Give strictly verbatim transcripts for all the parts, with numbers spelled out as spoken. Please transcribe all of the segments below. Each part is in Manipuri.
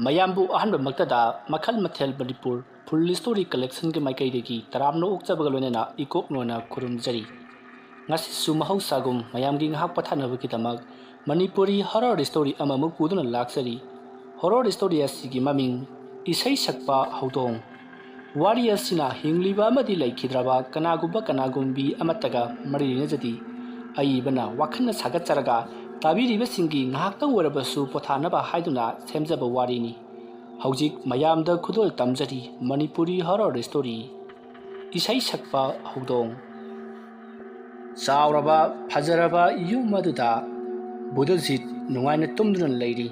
ꯃꯌꯥꯝꯕꯨ ꯑꯍꯥꯟꯕꯃꯛꯇꯗ ꯃꯈꯜ ꯃꯊꯦꯜ ꯃꯅꯤꯄꯨꯔ ꯐꯨꯜ ꯁ꯭ꯇꯣꯔꯤ ꯀꯂꯦꯛꯁꯟꯒꯤ ꯃꯥꯏꯀꯩꯗꯒꯤ ꯇꯔꯥꯝꯅ ꯑꯣꯛꯆꯕꯒ ꯂꯣꯏꯅꯅ ꯏꯀꯣꯛ ꯅꯣꯟꯅ ꯈꯨꯔꯨꯝꯖꯔꯤ꯫ ꯉꯁꯤꯁꯨ ꯃꯍꯧꯁꯥꯒꯨꯝ ꯃꯌꯥꯝꯒꯤ ꯉꯥꯏꯍꯥꯛ ꯄꯣꯊꯥꯅꯕꯒꯤꯗꯃꯛ ꯃꯅꯤꯄꯨꯔꯤ ꯍꯣꯔꯔ ꯁ꯭ꯇꯣꯔꯤ ꯑꯃꯃꯨꯛ ꯄꯨꯗꯨꯅ ꯂꯥꯛꯆꯔꯤ꯫ ꯍꯣꯔꯔ ꯁ꯭ꯇꯣꯔꯤ ꯑꯁꯤꯒꯤ ꯃꯃꯤꯡ ꯏꯁꯩ ꯁꯛꯄ ꯍꯧꯗꯣꯡ꯫ ꯋꯥꯔꯤ ꯑꯁꯤꯅ ꯍꯤꯡꯂꯤꯕ ꯑꯃꯗꯤ ꯂꯩꯈꯤꯗ꯭ꯔꯕ ꯀꯅꯥꯒꯨꯝꯕ ꯀꯅꯥꯒꯨꯝꯕꯤ ꯑꯃꯠꯇꯒ ꯃꯔꯤ ꯂꯩꯅꯖꯗꯦ꯫ ꯑꯏꯕꯅ ꯋꯥꯈꯜꯅ ꯁꯥꯒꯠꯆꯔꯒ ꯇꯥꯕꯤꯔꯤꯕꯁꯤꯡꯒꯤ ꯉꯥꯏꯍꯥꯛꯇꯪ ꯑꯣꯏꯔꯕꯁꯨ ꯄꯣꯊꯥꯅꯕ ꯍꯥꯏꯗꯨꯅ ꯁꯦꯝꯖꯕ ꯋꯥꯔꯤꯅꯤ꯫ ꯍꯧꯖꯤꯛ ꯃꯌꯥꯝꯗ ꯈꯨꯗꯣꯜ ꯇꯝꯖꯔꯤ ꯃꯅꯤꯄꯨꯔꯤ ꯍꯣꯔꯔ ꯁ꯭ꯇꯣꯔꯤ꯫ ꯏꯁꯩ ꯁꯛꯄ ꯍꯧꯗꯣꯡ꯫ ꯆꯥꯎꯔꯕ ꯐꯖꯔꯕ ꯌꯨꯝ ꯑꯗꯨꯗ ꯕꯨꯙꯖꯤꯠ ꯅꯨꯡꯉꯥꯏꯅ ꯇꯨꯝꯗꯨꯅ ꯂꯩꯔꯤ꯫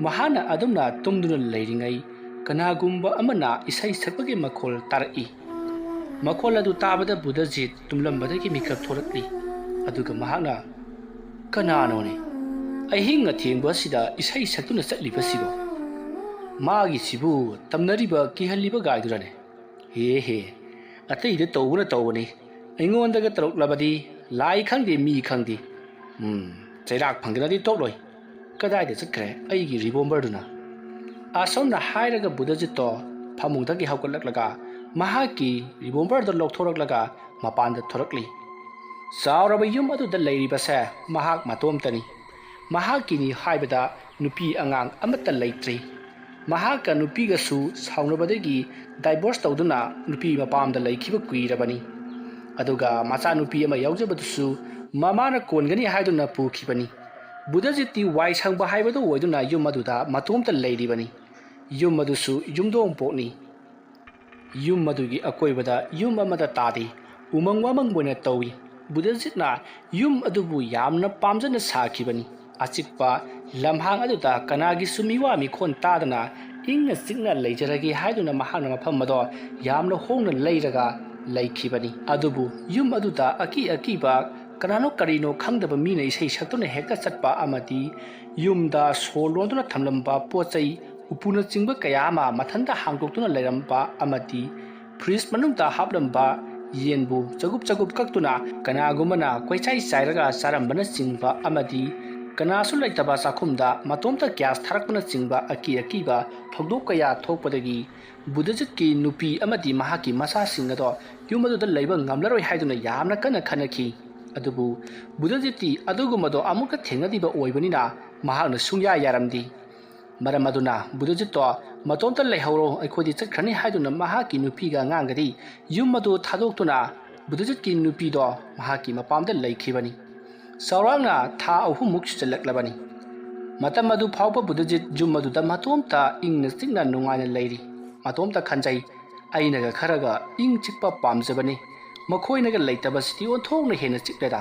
ꯃꯍꯥꯛꯅ ꯑꯗꯨꯝꯅ ꯇꯨꯝꯗꯨꯅ ꯂꯩꯔꯤꯉꯩ ꯀꯅꯥꯒꯨꯝꯕ ꯑꯃꯅ ꯏꯁꯩ ꯁꯛꯄꯒꯤ ꯃꯈꯣꯜ ꯇꯥꯔꯛꯏ꯫ ꯃꯈꯣꯜ ꯑꯗꯨ ꯇꯥꯕꯗ ꯕꯨꯙꯖꯤꯠ ꯇꯨꯝꯂꯝꯕꯗꯒꯤ ꯃꯤꯀꯞ ꯊꯣꯔꯛꯂꯤ꯫ ꯑꯗꯨꯒ ꯃꯍꯥꯛꯅ, "ꯀꯅꯥꯅꯣꯅꯦ ꯑꯍꯤꯡ ꯑꯊꯦꯡꯕ ꯑꯁꯤꯗ ꯏꯁꯩ ꯁꯛꯇꯨꯅ ꯆꯠꯂꯤꯕꯁꯤꯕꯣ? ꯃꯥꯒꯤꯁꯤꯕꯨ ꯇꯝꯅꯔꯤꯕ ꯀꯤꯍꯜꯂꯤꯕ ꯒꯥꯏꯗꯨꯔꯅꯦ? ꯍꯦ ꯍꯦ, ꯑꯇꯩꯗ ꯇꯧꯕꯅ ꯇꯧꯕꯅꯤ, ꯑꯩꯉꯣꯟꯗꯒ ꯇꯧꯔꯛꯂꯕꯗꯤ ꯂꯥꯏ ꯈꯪꯗꯦ ꯃꯤ ꯈꯪꯗꯦ꯫ ꯎꯝ, ꯆꯩꯔꯥꯛ ꯐꯪꯗꯅꯗꯤ ꯇꯣꯛꯂꯣꯏ꯫ ꯀꯗꯥꯏꯗ ꯆꯠꯈ꯭ꯔꯦ ꯑꯩꯒꯤ ꯔꯤꯚꯣꯜꯚꯔꯗꯨꯅ?" ꯑꯁꯨꯝꯅ ꯍꯥꯏꯔꯒ ꯕꯨꯙꯖꯤꯠꯇꯣ ꯐꯃꯨꯡꯗꯒꯤ ꯍꯧꯒꯠꯂꯛꯂꯒ ꯃꯍꯥꯛꯀꯤ ꯔꯤꯚꯣꯜꯚꯔꯗꯨ ꯂꯧꯊꯣꯔꯛꯂꯒ ꯃꯄꯥꯟꯗ ꯊꯣꯔꯛꯂꯤ꯫ ꯆꯥꯎꯔꯕ ꯌꯨꯝ ꯑꯗꯨꯗ ꯂꯩꯔꯤꯕꯁꯦ ꯃꯍꯥꯛ ꯃꯇꯣꯝꯇꯅꯤ꯫ ꯃꯍꯥꯛꯀꯤꯅꯤ ꯍꯥꯏꯕꯗ ꯅꯨꯄꯤ ꯑꯉꯥꯡ ꯑꯃꯠꯇ ꯂꯩꯇ꯭ꯔꯤ꯫ ꯃꯍꯥꯛꯀ ꯅꯨꯄꯤꯒꯁꯨ ꯁꯥꯎꯅꯕꯗꯒꯤ ꯗꯥꯏꯚꯣꯔꯁ ꯇꯧꯗꯨꯅ ꯅꯨꯄꯤ ꯃꯄꯥꯝꯗ ꯂꯩꯈꯤꯕ ꯀꯨꯏꯔꯕꯅꯤ꯫ ꯑꯗꯨꯒ ꯃꯆꯥꯅꯨꯄꯤ ꯑꯃ ꯌꯥꯎꯖꯕꯗꯨꯁꯨ ꯃꯃꯥꯅ ꯀꯣꯟꯒꯅꯤ ꯍꯥꯏꯗꯨꯅ ꯄꯨꯈꯤꯕꯅꯤ꯫ ꯕꯨꯙꯖꯤꯠꯇꯤ ꯋꯥꯏ ꯁꯪꯕ ꯍꯥꯏꯕꯗꯨ ꯑꯣꯏꯗꯨꯅ ꯌꯨꯝ ꯑꯗꯨꯗ ꯃꯇꯣꯝꯇ ꯂꯩꯔꯤꯕꯅꯤ꯫ ꯌꯨꯝ ꯑꯗꯨꯁꯨ ꯌꯨꯝꯗꯣꯡ ꯄꯣꯛꯅꯤ꯫ ꯌꯨꯝ ꯑꯗꯨꯒꯤ ꯑꯀꯣꯏꯕꯗ ꯌꯨꯝ ꯑꯃꯠꯇ ꯇꯥꯗꯦ꯫ ꯎꯃꯪ ꯋꯥꯃꯪ ꯑꯣꯏꯅ ꯇꯧꯏ꯫ ꯕꯨꯙꯖꯤꯠꯅ ꯌꯨꯝ ꯑꯗꯨꯕꯨ ꯌꯥꯝꯅ ꯄꯥꯝꯖꯅ ꯁꯥꯈꯤꯕꯅꯤ꯫ ꯑꯆꯤꯛꯄ ꯂꯝꯍꯥꯡ ꯑꯗꯨꯗ ꯀꯅꯥꯒꯤꯁꯨ ꯃꯤꯋꯥ ꯃꯤꯈꯣꯟ ꯇꯥꯗꯅ ꯏꯪꯅ ꯆꯤꯛꯅ ꯂꯩꯖꯔꯒꯦ ꯍꯥꯏꯗꯨꯅ ꯃꯍꯥꯛꯅ ꯃꯐꯝ ꯑꯗꯣ ꯌꯥꯝꯅ ꯍꯣꯡꯅ ꯂꯩꯔꯒ ꯂꯩꯈꯤꯕꯅꯤ꯫ ꯑꯗꯨꯕꯨ ꯌꯨꯝ ꯑꯗꯨꯗ ꯑꯀꯤ ꯑꯀꯤꯕ ꯀꯅꯥꯅꯣ ꯀꯔꯤꯅꯣ ꯈꯪꯗꯕ ꯃꯤꯅ ꯏꯁꯩ ꯁꯛꯇꯨꯅ ꯍꯦꯛꯇ ꯆꯠꯄ ꯑꯃꯗꯤ ꯌꯨꯝꯗ ꯁꯣ ꯂꯣꯟꯗꯨꯅ ꯊꯝꯂꯝꯕ ꯄꯣꯠ ꯆꯩ ꯎꯄꯨꯅꯆꯤꯡꯕ ꯀꯌꯥ ꯑꯃ ꯃꯊꯟꯇ ꯍꯥꯡꯗꯣꯛꯇꯨꯅ ꯂꯩꯔꯝꯕ ꯑꯃꯗꯤ ꯐ꯭ꯔꯤꯖ ꯃꯅꯨꯡꯗ ꯍꯥꯞꯂꯝꯕ ꯌꯦꯟꯕꯨ ꯆꯒꯨꯞ ꯆꯒꯨꯞ ꯀꯛꯇꯨꯅ ꯀꯅꯥꯒꯨꯝꯕꯅ ꯀꯣꯏꯆꯥꯏ ꯆꯥꯏꯔꯒ ꯆꯥꯔꯝꯕꯅꯆꯤꯡꯕ ꯑꯃꯗꯤ ꯀꯅꯥꯁꯨ ꯂꯩꯇꯕ ꯆꯥꯛꯈꯨꯝꯗ ꯃꯇꯣꯝꯇ ꯒ꯭ꯌꯥꯁ ꯊꯥꯔꯛꯄꯅꯆꯤꯡꯕ ꯑꯀꯤ ꯑꯀꯤꯕ ꯊꯧꯗꯣꯛ ꯀꯌꯥ ꯊꯣꯛꯄꯗꯒꯤ ꯕꯨꯙꯖꯤꯠꯀꯤ ꯅꯨꯄꯤ ꯑꯃꯗꯤ ꯃꯍꯥꯛꯀꯤ ꯃꯆꯥꯁꯤꯡ ꯑꯗꯣ ꯌꯨꯝ ꯑꯗꯨꯗ ꯂꯩꯕ ꯉꯝꯂꯔꯣꯏ ꯍꯥꯏꯗꯨꯅ ꯌꯥꯝꯅ ꯀꯟꯅ ꯈꯟꯅꯈꯤ꯫ ꯑꯗꯨꯕꯨ ꯕꯨꯙꯖꯤꯠꯇꯤ ꯑꯗꯨꯒꯨꯝꯕꯗꯣ ꯑꯃꯨꯛꯇ ꯊꯦꯡꯅꯗ꯭ꯔꯤꯕ ꯑꯣꯏꯕꯅꯤꯅ ꯃꯍꯥꯛꯅ ꯁꯨꯡꯌꯥ ꯌꯥꯔꯝꯗꯦ꯫ ꯃꯔꯝ ꯑꯗꯨꯅ ꯕꯨꯙꯖꯤꯠꯇꯣ "ꯃꯇꯣꯝꯇ ꯂꯩꯍꯧꯔꯣ, ꯑꯩꯈꯣꯏꯗꯤ ꯆꯠꯈ꯭ꯔꯅꯤ" ꯍꯥꯏꯗꯨꯅ ꯃꯍꯥꯛꯀꯤ ꯅꯨꯄꯤꯒ ꯑꯉꯥꯡꯒꯗꯤ ꯌꯨꯝ ꯑꯗꯨ ꯊꯥꯗꯣꯛꯇꯨꯅ ꯕꯨꯙꯖꯤꯠꯀꯤ ꯅꯨꯄꯤꯗꯣ ꯃꯍꯥꯛꯀꯤ ꯃꯄꯥꯝꯗ ꯂꯩꯈꯤꯕꯅꯤ꯫ ꯆꯥꯎꯔꯥꯛꯅ ꯊꯥ ꯑꯍꯨꯝꯃꯨꯛ ꯁꯨꯖꯜꯂꯛꯂꯕꯅꯤ꯫ ꯃꯇꯝ ꯑꯗꯨ ꯐꯥꯎꯕ ꯕꯨꯙꯖꯤꯠ ꯌꯨꯝ ꯑꯗꯨꯗ ꯃꯇꯣꯝꯇ ꯏꯪꯅ ꯆꯤꯛꯅ ꯅꯨꯡꯉꯥꯏꯅ ꯂꯩꯔꯤ꯫ ꯃꯇꯣꯝꯇ ꯈꯟꯖꯩ, "ꯑꯩꯅꯒ ꯈꯔꯒ ꯏꯪ ꯆꯤꯛꯄ ꯄꯥꯝꯖꯕꯅꯤ, ꯃꯈꯣꯏꯅꯒ ꯂꯩꯇꯕꯁꯤꯗꯤ ꯑꯣꯟꯊꯣꯛꯅ ꯍꯦꯟꯅ ꯆꯤꯛꯂꯦꯗ"꯫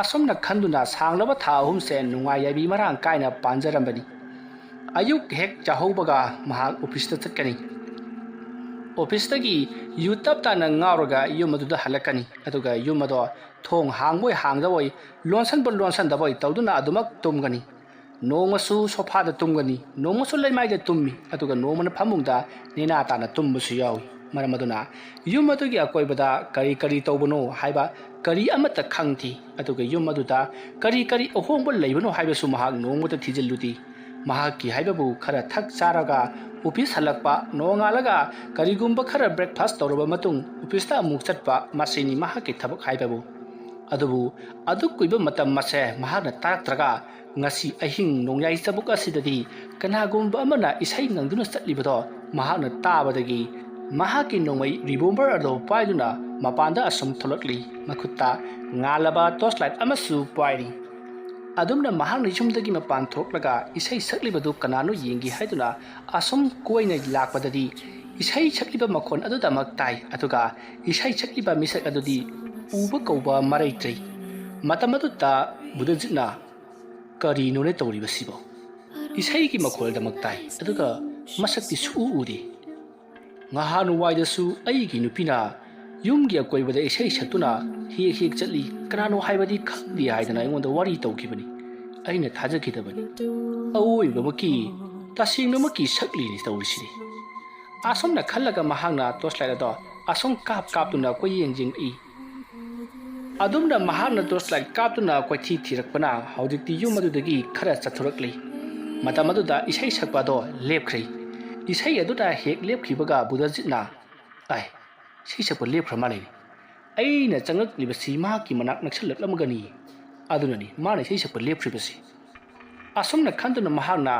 ꯑꯁꯨꯝꯅ ꯈꯟꯗꯨꯅ ꯁꯥꯡꯂꯕ ꯊꯥ ꯑꯍꯨꯝꯁꯦ ꯅꯨꯡꯉꯥꯏ ꯌꯥꯏꯕꯤ ꯃꯔꯥꯡ ꯀꯥꯏꯅ ꯄꯥꯟꯖꯔꯝꯕꯅꯤ꯫ ꯑꯌꯨꯛ ꯍꯦꯛ ꯌꯥꯍꯧꯕꯒ ꯃꯍꯥꯛ ꯑꯣꯐꯤꯁꯇ ꯆꯠꯀꯅꯤ꯫ ꯑꯣꯐꯤꯁꯇꯒꯤ ꯌꯨ ꯇꯞ ꯇꯥꯅ ꯉꯥꯎꯔꯒ ꯌꯨꯝ ꯑꯗꯨꯗ ꯍꯜꯂꯛꯀꯅꯤ꯫ ꯑꯗꯨꯒ ꯌꯨꯝ ꯑꯗꯣ ꯊꯣꯡ ꯍꯥꯡꯕꯣꯏ ꯍꯥꯡꯗꯕꯣꯏ, ꯂꯣꯟꯁꯟꯕ ꯂꯣꯟꯁꯟꯗꯕꯣꯏ ꯇꯧꯗꯨꯅ ꯑꯗꯨꯃꯛ ꯇꯨꯝꯒꯅꯤ꯫ ꯅꯣꯡꯃꯁꯨ ꯁꯣꯐꯥꯗ ꯇꯨꯝꯒꯅꯤ, ꯅꯣꯡꯃꯁꯨ ꯂꯩꯃꯥꯏꯗ ꯇꯨꯝꯃꯤ, ꯑꯗꯨꯒ ꯅꯣꯡꯃꯅ ꯐꯃꯨꯡꯗ ꯅꯦꯅꯥ ꯇꯥꯅ ꯇꯨꯝꯕꯁꯨ ꯌꯥꯎꯏ꯫ ꯃꯔꯝ ꯑꯗꯨꯅ ꯌꯨꯝ ꯑꯗꯨꯒꯤ ꯑꯀꯣꯏꯕꯗ ꯀꯔꯤ ꯀꯔꯤ ꯇꯧꯕꯅꯣ ꯍꯥꯏꯕ ꯀꯔꯤ ꯑꯃꯠꯇ ꯈꯪꯗꯦ꯫ ꯑꯗꯨꯒ ꯌꯨꯝ ꯑꯗꯨꯗ ꯀꯔꯤ ꯀꯔꯤ ꯑꯍꯣꯡꯕ ꯂꯩꯕꯅꯣ ꯍꯥꯏꯕꯁꯨ ꯃꯍꯥꯛ ꯅꯣꯡꯃꯇ ꯊꯤꯖꯤꯜꯂꯨꯗꯦ꯫ ꯃꯍꯥꯛꯀꯤ ꯍꯥꯏꯕꯕꯨ ꯈꯔ ꯊꯛ ꯆꯥꯔꯒ ꯑꯣꯐꯤꯁ ꯍꯜꯂꯛꯄ, ꯅꯣꯡꯉꯥꯜꯂꯒ ꯀꯔꯤꯒꯨꯝꯕ ꯈꯔ ꯕ꯭ꯔꯦꯛꯐꯥꯁ ꯇꯧꯔꯕ ꯃꯇꯨꯡ ꯑꯣꯐꯤꯁꯇ ꯑꯃꯨꯛ ꯆꯠꯄ, ꯃꯁꯤꯅꯤ ꯃꯍꯥꯛꯀꯤ ꯊꯕꯛ ꯍꯥꯏꯕꯕꯨ꯫ ꯑꯗꯨꯕꯨ ꯑꯗꯨꯛ ꯀꯨꯏꯕ ꯃꯇꯝ ꯑꯁꯦ ꯃꯍꯥꯛꯅ ꯇꯥꯔꯛꯇ꯭ꯔꯒ ꯉꯁꯤ ꯑꯍꯤꯡ ꯅꯣꯡꯌꯥꯏ ꯆꯕꯨꯛ ꯑꯁꯤꯗꯗꯤ ꯀꯅꯥꯒꯨꯝꯕ ꯑꯃꯅ ꯏꯁꯩ ꯉꯪꯗꯨꯅ ꯆꯠꯂꯤꯕꯗꯣ ꯃꯍꯥꯛꯅ ꯇꯥꯕꯗꯒꯤ ꯃꯍꯥꯛꯀꯤ ꯅꯣꯡꯃꯩ ꯔꯤꯚꯣꯜꯚꯔ ꯑꯗꯨ ꯄꯥꯏꯗꯨꯅ ꯃꯄꯥꯟꯗ ꯑꯁꯨꯝ ꯊꯣꯛꯂꯛꯂꯤ꯫ ꯃꯈꯨꯠꯇ ꯉꯥꯜꯂꯕ ꯇꯣꯔꯆ ꯂꯥꯏꯠ ꯑꯃꯁꯨ ꯄꯥꯏꯔꯤ꯫ ꯑꯗꯨꯝꯅ ꯃꯍꯥꯛꯅ ꯌꯨꯝꯗꯒꯤ ꯃꯄꯥꯟ ꯊꯣꯛꯂꯒ ꯏꯁꯩ ꯁꯛꯂꯤꯕꯗꯨ ꯀꯅꯥꯅꯣ ꯌꯦꯡꯒꯦ ꯍꯥꯏꯗꯨꯅ ꯑꯁꯨꯝ ꯀꯣꯏꯅ ꯂꯥꯛꯄꯗꯗꯤ ꯏꯁꯩ ꯁꯛꯂꯤꯕ ꯃꯈꯣꯟ ꯑꯗꯨꯗꯃꯛ ꯇꯥꯏ꯫ ꯑꯗꯨꯒ ꯏꯁꯩ ꯁꯛꯂꯤꯕ ꯃꯤꯁꯛ ꯑꯗꯨꯗꯤ ꯎꯕ ꯀꯧꯕ ꯃꯔꯩꯇ꯭ꯔꯤ꯫ ꯃꯇꯝ ꯑꯗꯨꯗ ꯕꯨꯙꯖꯤꯠꯅ, "ꯀꯔꯤꯅꯣꯅꯦ ꯇꯧꯔꯤꯕꯁꯤꯕꯣ? ꯏꯁꯩꯒꯤ ꯃꯈꯣꯜꯗꯃꯛ ꯇꯥꯏ, ꯑꯗꯨꯒ ꯃꯁꯛꯇꯤ ꯁꯨꯛꯎ ꯎꯗꯦ꯫ ꯉꯍꯥꯟꯋꯥꯏꯗꯁꯨ ꯑꯩꯒꯤ ꯅꯨꯄꯤꯅ ꯌꯨꯝꯒꯤ ꯑꯀꯣꯏꯕꯗ ꯏꯁꯩ ꯁꯛꯇꯨꯅ ꯍꯦꯛ ꯍꯦꯛ ꯆꯠꯂꯤ, ꯀꯅꯥꯅꯣ ꯍꯥꯏꯕꯗꯤ ꯈꯪꯗꯦ" ꯍꯥꯏꯗꯅ ꯑꯩꯉꯣꯟꯗ ꯋꯥꯔꯤ ꯇꯧꯈꯤꯕꯅꯤ꯫ ꯑꯩꯅ ꯊꯥꯖꯈꯤꯗꯕꯅꯤ꯫ ꯑꯑꯣꯏꯕꯃꯛꯀꯤ, ꯇꯁꯦꯡꯅꯃꯛꯀꯤ ꯁꯛꯂꯤꯅꯤ ꯇꯧꯔꯤꯁꯤꯗꯤ꯫ ꯑꯁꯨꯝꯅ ꯈꯜꯂꯒ ꯃꯍꯥꯛꯅ ꯇꯣꯔꯆ ꯂꯥꯏꯠ ꯑꯗꯣ ꯑꯁꯨꯝ ꯀꯥꯞ ꯀꯥꯞꯇꯨꯅ ꯀꯣꯏꯌꯦꯡ ꯌꯦꯡꯂꯛꯏ꯫ ꯑꯗꯨꯝꯅ ꯃꯍꯥꯛꯅ ꯇꯣꯔꯆ ꯂꯥꯏꯠ ꯀꯥꯞꯇꯨꯅ ꯀꯣꯏꯊꯤ ꯊꯤꯔꯛꯄꯅ ꯍꯧꯖꯤꯛꯇꯤ ꯌꯨꯝ ꯑꯗꯨꯗꯒꯤ ꯈꯔ ꯆꯠꯊꯣꯔꯛꯂꯤ꯫ ꯃꯇꯝ ꯑꯗꯨꯗ ꯏꯁꯩ ꯁꯛꯄ ꯑꯗꯣ ꯂꯦꯞꯈ꯭ꯔꯦ꯫ ꯏꯁꯩ ꯑꯗꯨꯅ ꯍꯦꯛ ꯂꯦꯞꯈꯤꯕꯒ ꯕꯨꯙꯖꯤꯠꯅ, "ꯑꯥꯏ, ꯏꯁꯩ ꯁꯛꯄ ꯂꯦꯞꯈ꯭ꯔ ꯃꯥꯜꯂꯦꯅꯦ꯫ ꯑꯩꯅ ꯆꯪꯂꯛꯂꯤꯕꯁꯤ ꯃꯍꯥꯛꯀꯤ ꯃꯅꯥꯛ ꯅꯛꯁꯜꯂꯛꯂꯝꯒꯅꯤ꯫ ꯑꯗꯨꯅꯅꯤ ꯃꯥꯅ ꯏꯁꯩ ꯁꯛꯄ ꯂꯦꯞꯈ꯭ꯔꯤꯕꯁꯤ꯫" ꯑꯁꯨꯝꯅ ꯈꯟꯗꯨꯅ ꯃꯍꯥꯛꯅ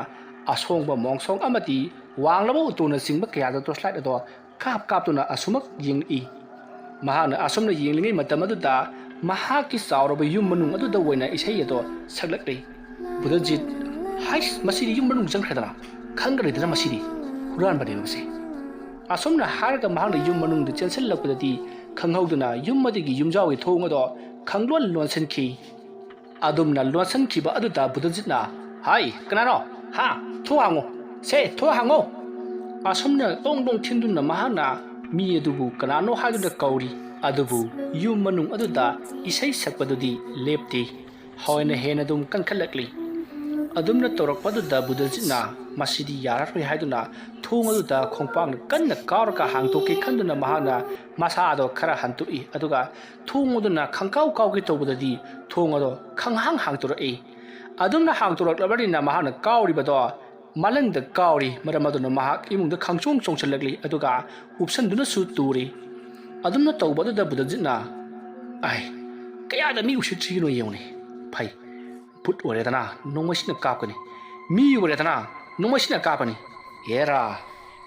ꯑꯁꯣꯡꯕ ꯃꯣꯡꯁꯣꯡ ꯑꯃꯗꯤ ꯋꯥꯡꯂꯕ ꯎꯇꯣꯟꯅꯆꯤꯡꯕ ꯀꯌꯥꯗ ꯇꯣꯔꯆ ꯂꯥꯏꯠ ꯑꯗꯣ ꯀꯥꯞ ꯀꯥꯞꯇꯨꯅ ꯑꯁꯨꯃꯛ ꯌꯦꯡꯂꯛꯏ꯫ ꯃꯍꯥꯛꯅ ꯑꯁꯨꯝꯅ ꯌꯦꯡꯂꯤꯉꯩ ꯃꯇꯝ ꯑꯗꯨꯗ ꯃꯍꯥꯛꯀꯤ ꯆꯥꯎꯔꯕ ꯌꯨꯝ ꯃꯅꯨꯡ ꯑꯗꯨꯗ ꯑꯣꯏꯅ ꯏꯁꯩ ꯑꯗꯣ ꯁꯛꯂꯛꯂꯤ꯫ ꯕꯨꯙꯖꯤꯠ, "ꯍꯥꯏꯁ, ꯃꯁꯤꯗꯤ ꯌꯨꯝ ꯃꯅꯨꯡ ꯆꯪꯈ꯭ꯔꯦꯗꯅ, ꯈꯪꯈ꯭ꯔꯦꯗꯅ ꯃꯁꯤꯗꯤ ꯍꯨꯔꯥꯟꯕꯅꯦꯕ ꯃꯁꯤ꯫" ꯑꯁꯨꯝꯅ ꯍꯥꯏꯔꯒ ꯃꯍꯥꯛꯅ ꯌꯨꯝ ꯃꯅꯨꯡꯗ ꯆꯦꯟꯁꯤꯜꯂꯛꯄꯗꯗꯤ ꯈꯪꯍꯧꯗꯅ ꯌꯨꯝ ꯑꯗꯨꯒꯤ ꯌꯨꯝꯖꯥꯎꯒꯤ ꯊꯣꯡ ꯑꯗꯣ ꯈꯪꯂꯣꯟ ꯂꯣꯟꯁꯤꯟꯈꯤ꯫ ꯑꯗꯨꯝꯅ ꯂꯣꯟꯁꯤꯟꯈꯤꯕ ꯑꯗꯨꯗ ꯕꯨꯙꯖꯤꯠꯅ, "ꯍꯥꯏ, ꯀꯅꯥꯅꯣ? ꯍꯥ? ꯊꯣꯡ ꯍꯥꯡꯉꯣ꯫ ꯁꯦ, ꯊꯣꯡ ꯍꯥꯡꯉꯣ!" ꯑꯁꯨꯝꯅ ꯂꯣꯡ ꯂꯣꯡ ꯊꯤꯟꯗꯨꯅ ꯃꯍꯥꯛꯅ ꯃꯤ ꯑꯗꯨꯕꯨ ꯀꯅꯥꯅꯣ ꯍꯥꯏꯗꯨꯅ ꯀꯧꯔꯤ꯫ ꯑꯗꯨꯕꯨ ꯌꯨꯝ ꯃꯅꯨꯡ ꯑꯗꯨꯗ ꯏꯁꯩ ꯁꯛꯄꯗꯨꯗꯤ ꯂꯦꯞꯇꯦ꯫ ꯍꯦꯟꯅ ꯍꯦꯟꯅ ꯑꯗꯨꯝ ꯀꯟꯈꯠꯂꯛꯂꯤ꯫ ꯑꯗꯨꯝꯅ ꯇꯧꯔꯛꯄ ꯑꯗꯨꯗ ꯕꯨꯙꯖꯤꯠꯅ ꯃꯁꯤꯗꯤ ꯌꯥꯔꯔꯣꯏ ꯍꯥꯏꯗꯨꯅ ꯊꯣꯡ ꯑꯗꯨꯗ ꯈꯣꯡꯄꯥꯛꯅ ꯀꯟꯅ ꯀꯥꯎꯔꯒ ꯍꯥꯡꯗꯣꯛꯀꯦ ꯈꯟꯗꯨꯅ ꯃꯍꯥꯛꯅ ꯃꯁꯥꯗꯣ ꯈꯔ ꯍꯟꯇꯣꯛꯏ꯫ ꯑꯗꯨꯒ ꯊꯣꯡ ꯑꯗꯨꯅ ꯈꯪꯀꯥꯎ ꯀꯥꯎꯒꯦ ꯇꯧꯕꯗꯗꯤ ꯊꯣꯡ ꯑꯗꯣ ꯈꯪꯍꯥꯡ ꯍꯥꯡꯗꯣꯔꯛꯏ꯫ ꯑꯗꯨꯝꯅ ꯍꯥꯡꯗꯣꯔꯛꯂꯕꯅꯤꯅ ꯃꯍꯥꯛꯅ ꯀꯥꯎꯔꯤꯕꯗꯣ ꯃꯂꯪꯗ ꯀꯥꯎꯔꯤ꯫ ꯃꯔꯝ ꯑꯗꯨꯅ ꯃꯍꯥꯛ ꯏꯃꯨꯡꯗ ꯈꯪꯆꯣꯡ ꯆꯣꯡꯁꯤꯜꯂꯛꯂꯤ꯫ ꯑꯗꯨꯒ ꯎꯞꯁꯟꯗꯨꯅꯁꯨ ꯇꯨꯔꯤ꯫ ꯑꯗꯨꯝꯅ ꯇꯧꯕ ꯑꯗꯨꯗ ꯕꯨꯙꯖꯤꯠꯅ, "ꯑꯥꯏ, ꯀꯌꯥꯗ ꯃꯤ ꯎꯁꯤꯠꯇ꯭ꯔꯤꯅꯣ ꯌꯦꯡꯉꯨꯅꯦ꯫ ꯐꯩ, ꯚꯨꯠ ꯑꯣꯏꯔꯦꯗꯅ, ꯅꯣꯡꯃꯩꯁꯤꯅ ꯀꯥꯞꯀꯅꯤ꯫ ꯃꯤ ꯑꯣꯏꯔꯦꯗꯅ, ꯅꯣꯡꯃꯩꯁꯤꯅ ꯀꯥꯞꯀꯅꯤ꯫ ꯑꯦꯔꯥ,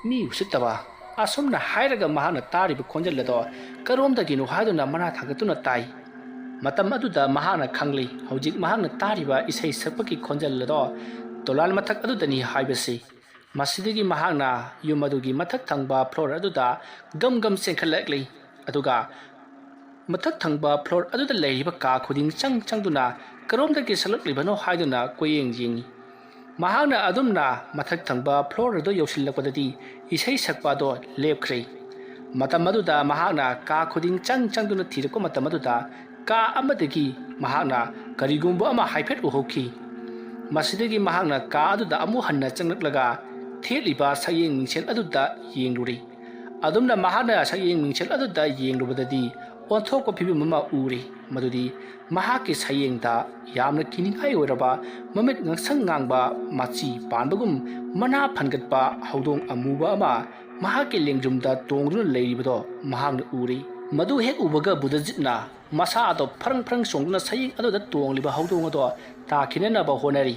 ꯃꯤ ꯎꯁꯤꯠꯇꯕ!" ꯑꯁꯨꯝꯅ ꯍꯥꯏꯔꯒ ꯃꯍꯥꯛꯅ ꯇꯥꯔꯤꯕ ꯈꯣꯟꯖꯦꯜ ꯑꯗꯣ ꯀꯔꯣꯝꯗꯒꯤꯅꯣ ꯍꯥꯏꯗꯨꯅ ꯃꯅꯥ ꯊꯥꯡꯒꯠꯇꯨꯅ ꯇꯥꯏ꯫ ꯃꯇꯝ ꯑꯗꯨꯗ ꯃꯍꯥꯛꯅ ꯈꯪꯂꯤ, ꯍꯧꯖꯤꯛ ꯃꯍꯥꯛꯅ ꯇꯥꯔꯤꯕ ꯏꯁꯩ ꯁꯛꯄꯒꯤ ꯈꯣꯟꯖꯦꯜ ꯑꯗꯣ ꯗꯣꯂꯥꯟ ꯃꯊꯛ ꯑꯗꯨꯗꯅꯤ ꯍꯥꯏꯕꯁꯤ꯫ ꯃꯁꯤꯗꯒꯤ ꯃꯍꯥꯛꯅ ꯌꯨꯝ ꯑꯗꯨꯒꯤ ꯃꯊꯛ ꯊꯪꯕ ꯐ꯭ꯂꯣꯔ ꯑꯗꯨꯗ ꯒꯝ ꯒꯝ ꯆꯦꯟꯈꯠꯂꯛꯂꯤ꯫ ꯑꯗꯨꯒ ꯃꯊꯛ ꯊꯪꯕ ꯐ꯭ꯂꯣꯔ ꯑꯗꯨꯗ ꯂꯩꯔꯤꯕ ꯀꯥ ꯈꯨꯗꯤꯡ ꯆꯪ ꯆꯪꯗꯨꯅ ꯀꯔꯣꯝꯗꯒꯤ ꯁꯛꯂꯛꯂꯤꯕꯅꯣ ꯍꯥꯏꯗꯨꯅ ꯀꯣꯏꯌꯦꯡ ꯌꯦꯡꯉꯤ꯫ ꯃꯍꯥꯛꯅ ꯑꯗꯨꯝꯅ ꯃꯊꯛ ꯊꯪꯕ ꯐ꯭ꯂꯣꯔ ꯑꯗꯨ ꯌꯧꯁꯤꯜꯂꯛꯄꯗꯗꯤ ꯏꯁꯩ ꯁꯛꯄ ꯑꯗꯣ ꯂꯦꯞꯈ꯭ꯔꯦ꯫ ꯃꯇꯝ ꯑꯗꯨꯗ ꯃꯍꯥꯛꯅ ꯀꯥ ꯈꯨꯗꯤꯡ ꯆꯪ ꯆꯪꯗꯨꯅ ꯊꯤꯔꯛꯄ ꯃꯇꯝ ꯑꯗꯨꯗ ꯀꯥ ꯑꯃꯗꯒꯤ ꯃꯍꯥꯛꯅ ꯀꯔꯤꯒꯨꯝꯕ ꯑꯃ ꯍꯥꯏꯐꯦꯠ ꯎꯍꯧꯈꯤ꯫ ꯃꯁꯤꯗꯒꯤ ꯃꯍꯥꯛꯅ ꯀꯥ ꯑꯗꯨꯗ ꯑꯃꯨꯛ ꯍꯟꯅ ꯆꯪꯂꯛꯂꯒ ꯊꯦꯠꯂꯤꯕ ꯁꯛꯌꯦꯡ ꯃꯤꯡꯁꯦꯜ ꯑꯗꯨꯗ ꯌꯦꯡꯂꯨꯔꯤ꯫ ꯑꯗꯨꯝꯅ ꯃꯍꯥꯛꯅ ꯁꯛꯌꯦꯡ ꯃꯤꯡꯁꯦꯜ ꯑꯗꯨꯗ ꯌꯦꯡꯂꯨꯕꯗꯗꯤ ꯑꯣꯟꯊꯣꯛꯄ ꯐꯤꯕꯝ ꯑꯃ ꯎꯔꯦ꯫ ꯃꯗꯨꯗꯤ ꯃꯍꯥꯛꯀꯤ ꯁꯌꯦꯡꯗ ꯌꯥꯝꯅ ꯀꯤꯅꯤꯡꯉꯥꯏ ꯑꯣꯏꯔꯕ, ꯃꯃꯤꯠ ꯉꯥꯡꯁꯪ ꯉꯥꯡꯕ, ꯃꯆꯤ ꯄꯥꯟꯕꯒꯨꯝ ꯃꯅꯥ ꯐꯟꯒꯠꯄ ꯍꯧꯗꯣꯡ ꯑꯃꯨꯕ ꯑꯃ ꯃꯍꯥꯛꯀꯤ ꯂꯦꯡꯖꯨꯝꯗ ꯇꯣꯡꯗꯨꯅ ꯂꯩꯔꯤꯕꯗꯣ ꯃꯍꯥꯛꯅ ꯎꯔꯦ꯫ ꯃꯗꯨ ꯍꯦꯛ ꯎꯕꯒ ꯕꯨꯙꯖꯤꯠꯅ ꯃꯁꯥ ꯑꯗꯣ ꯐ꯭ꯔꯪ ꯐ꯭ꯔꯪ ꯆꯣꯡꯗꯨꯅ ꯁꯌꯦꯡ ꯑꯗꯨꯗ ꯇꯣꯡꯂꯤꯕ ꯍꯧꯗꯣꯡ ꯑꯗꯣ ꯇꯥꯈꯤꯅꯅꯕ ꯍꯣꯠꯅꯔꯤ꯫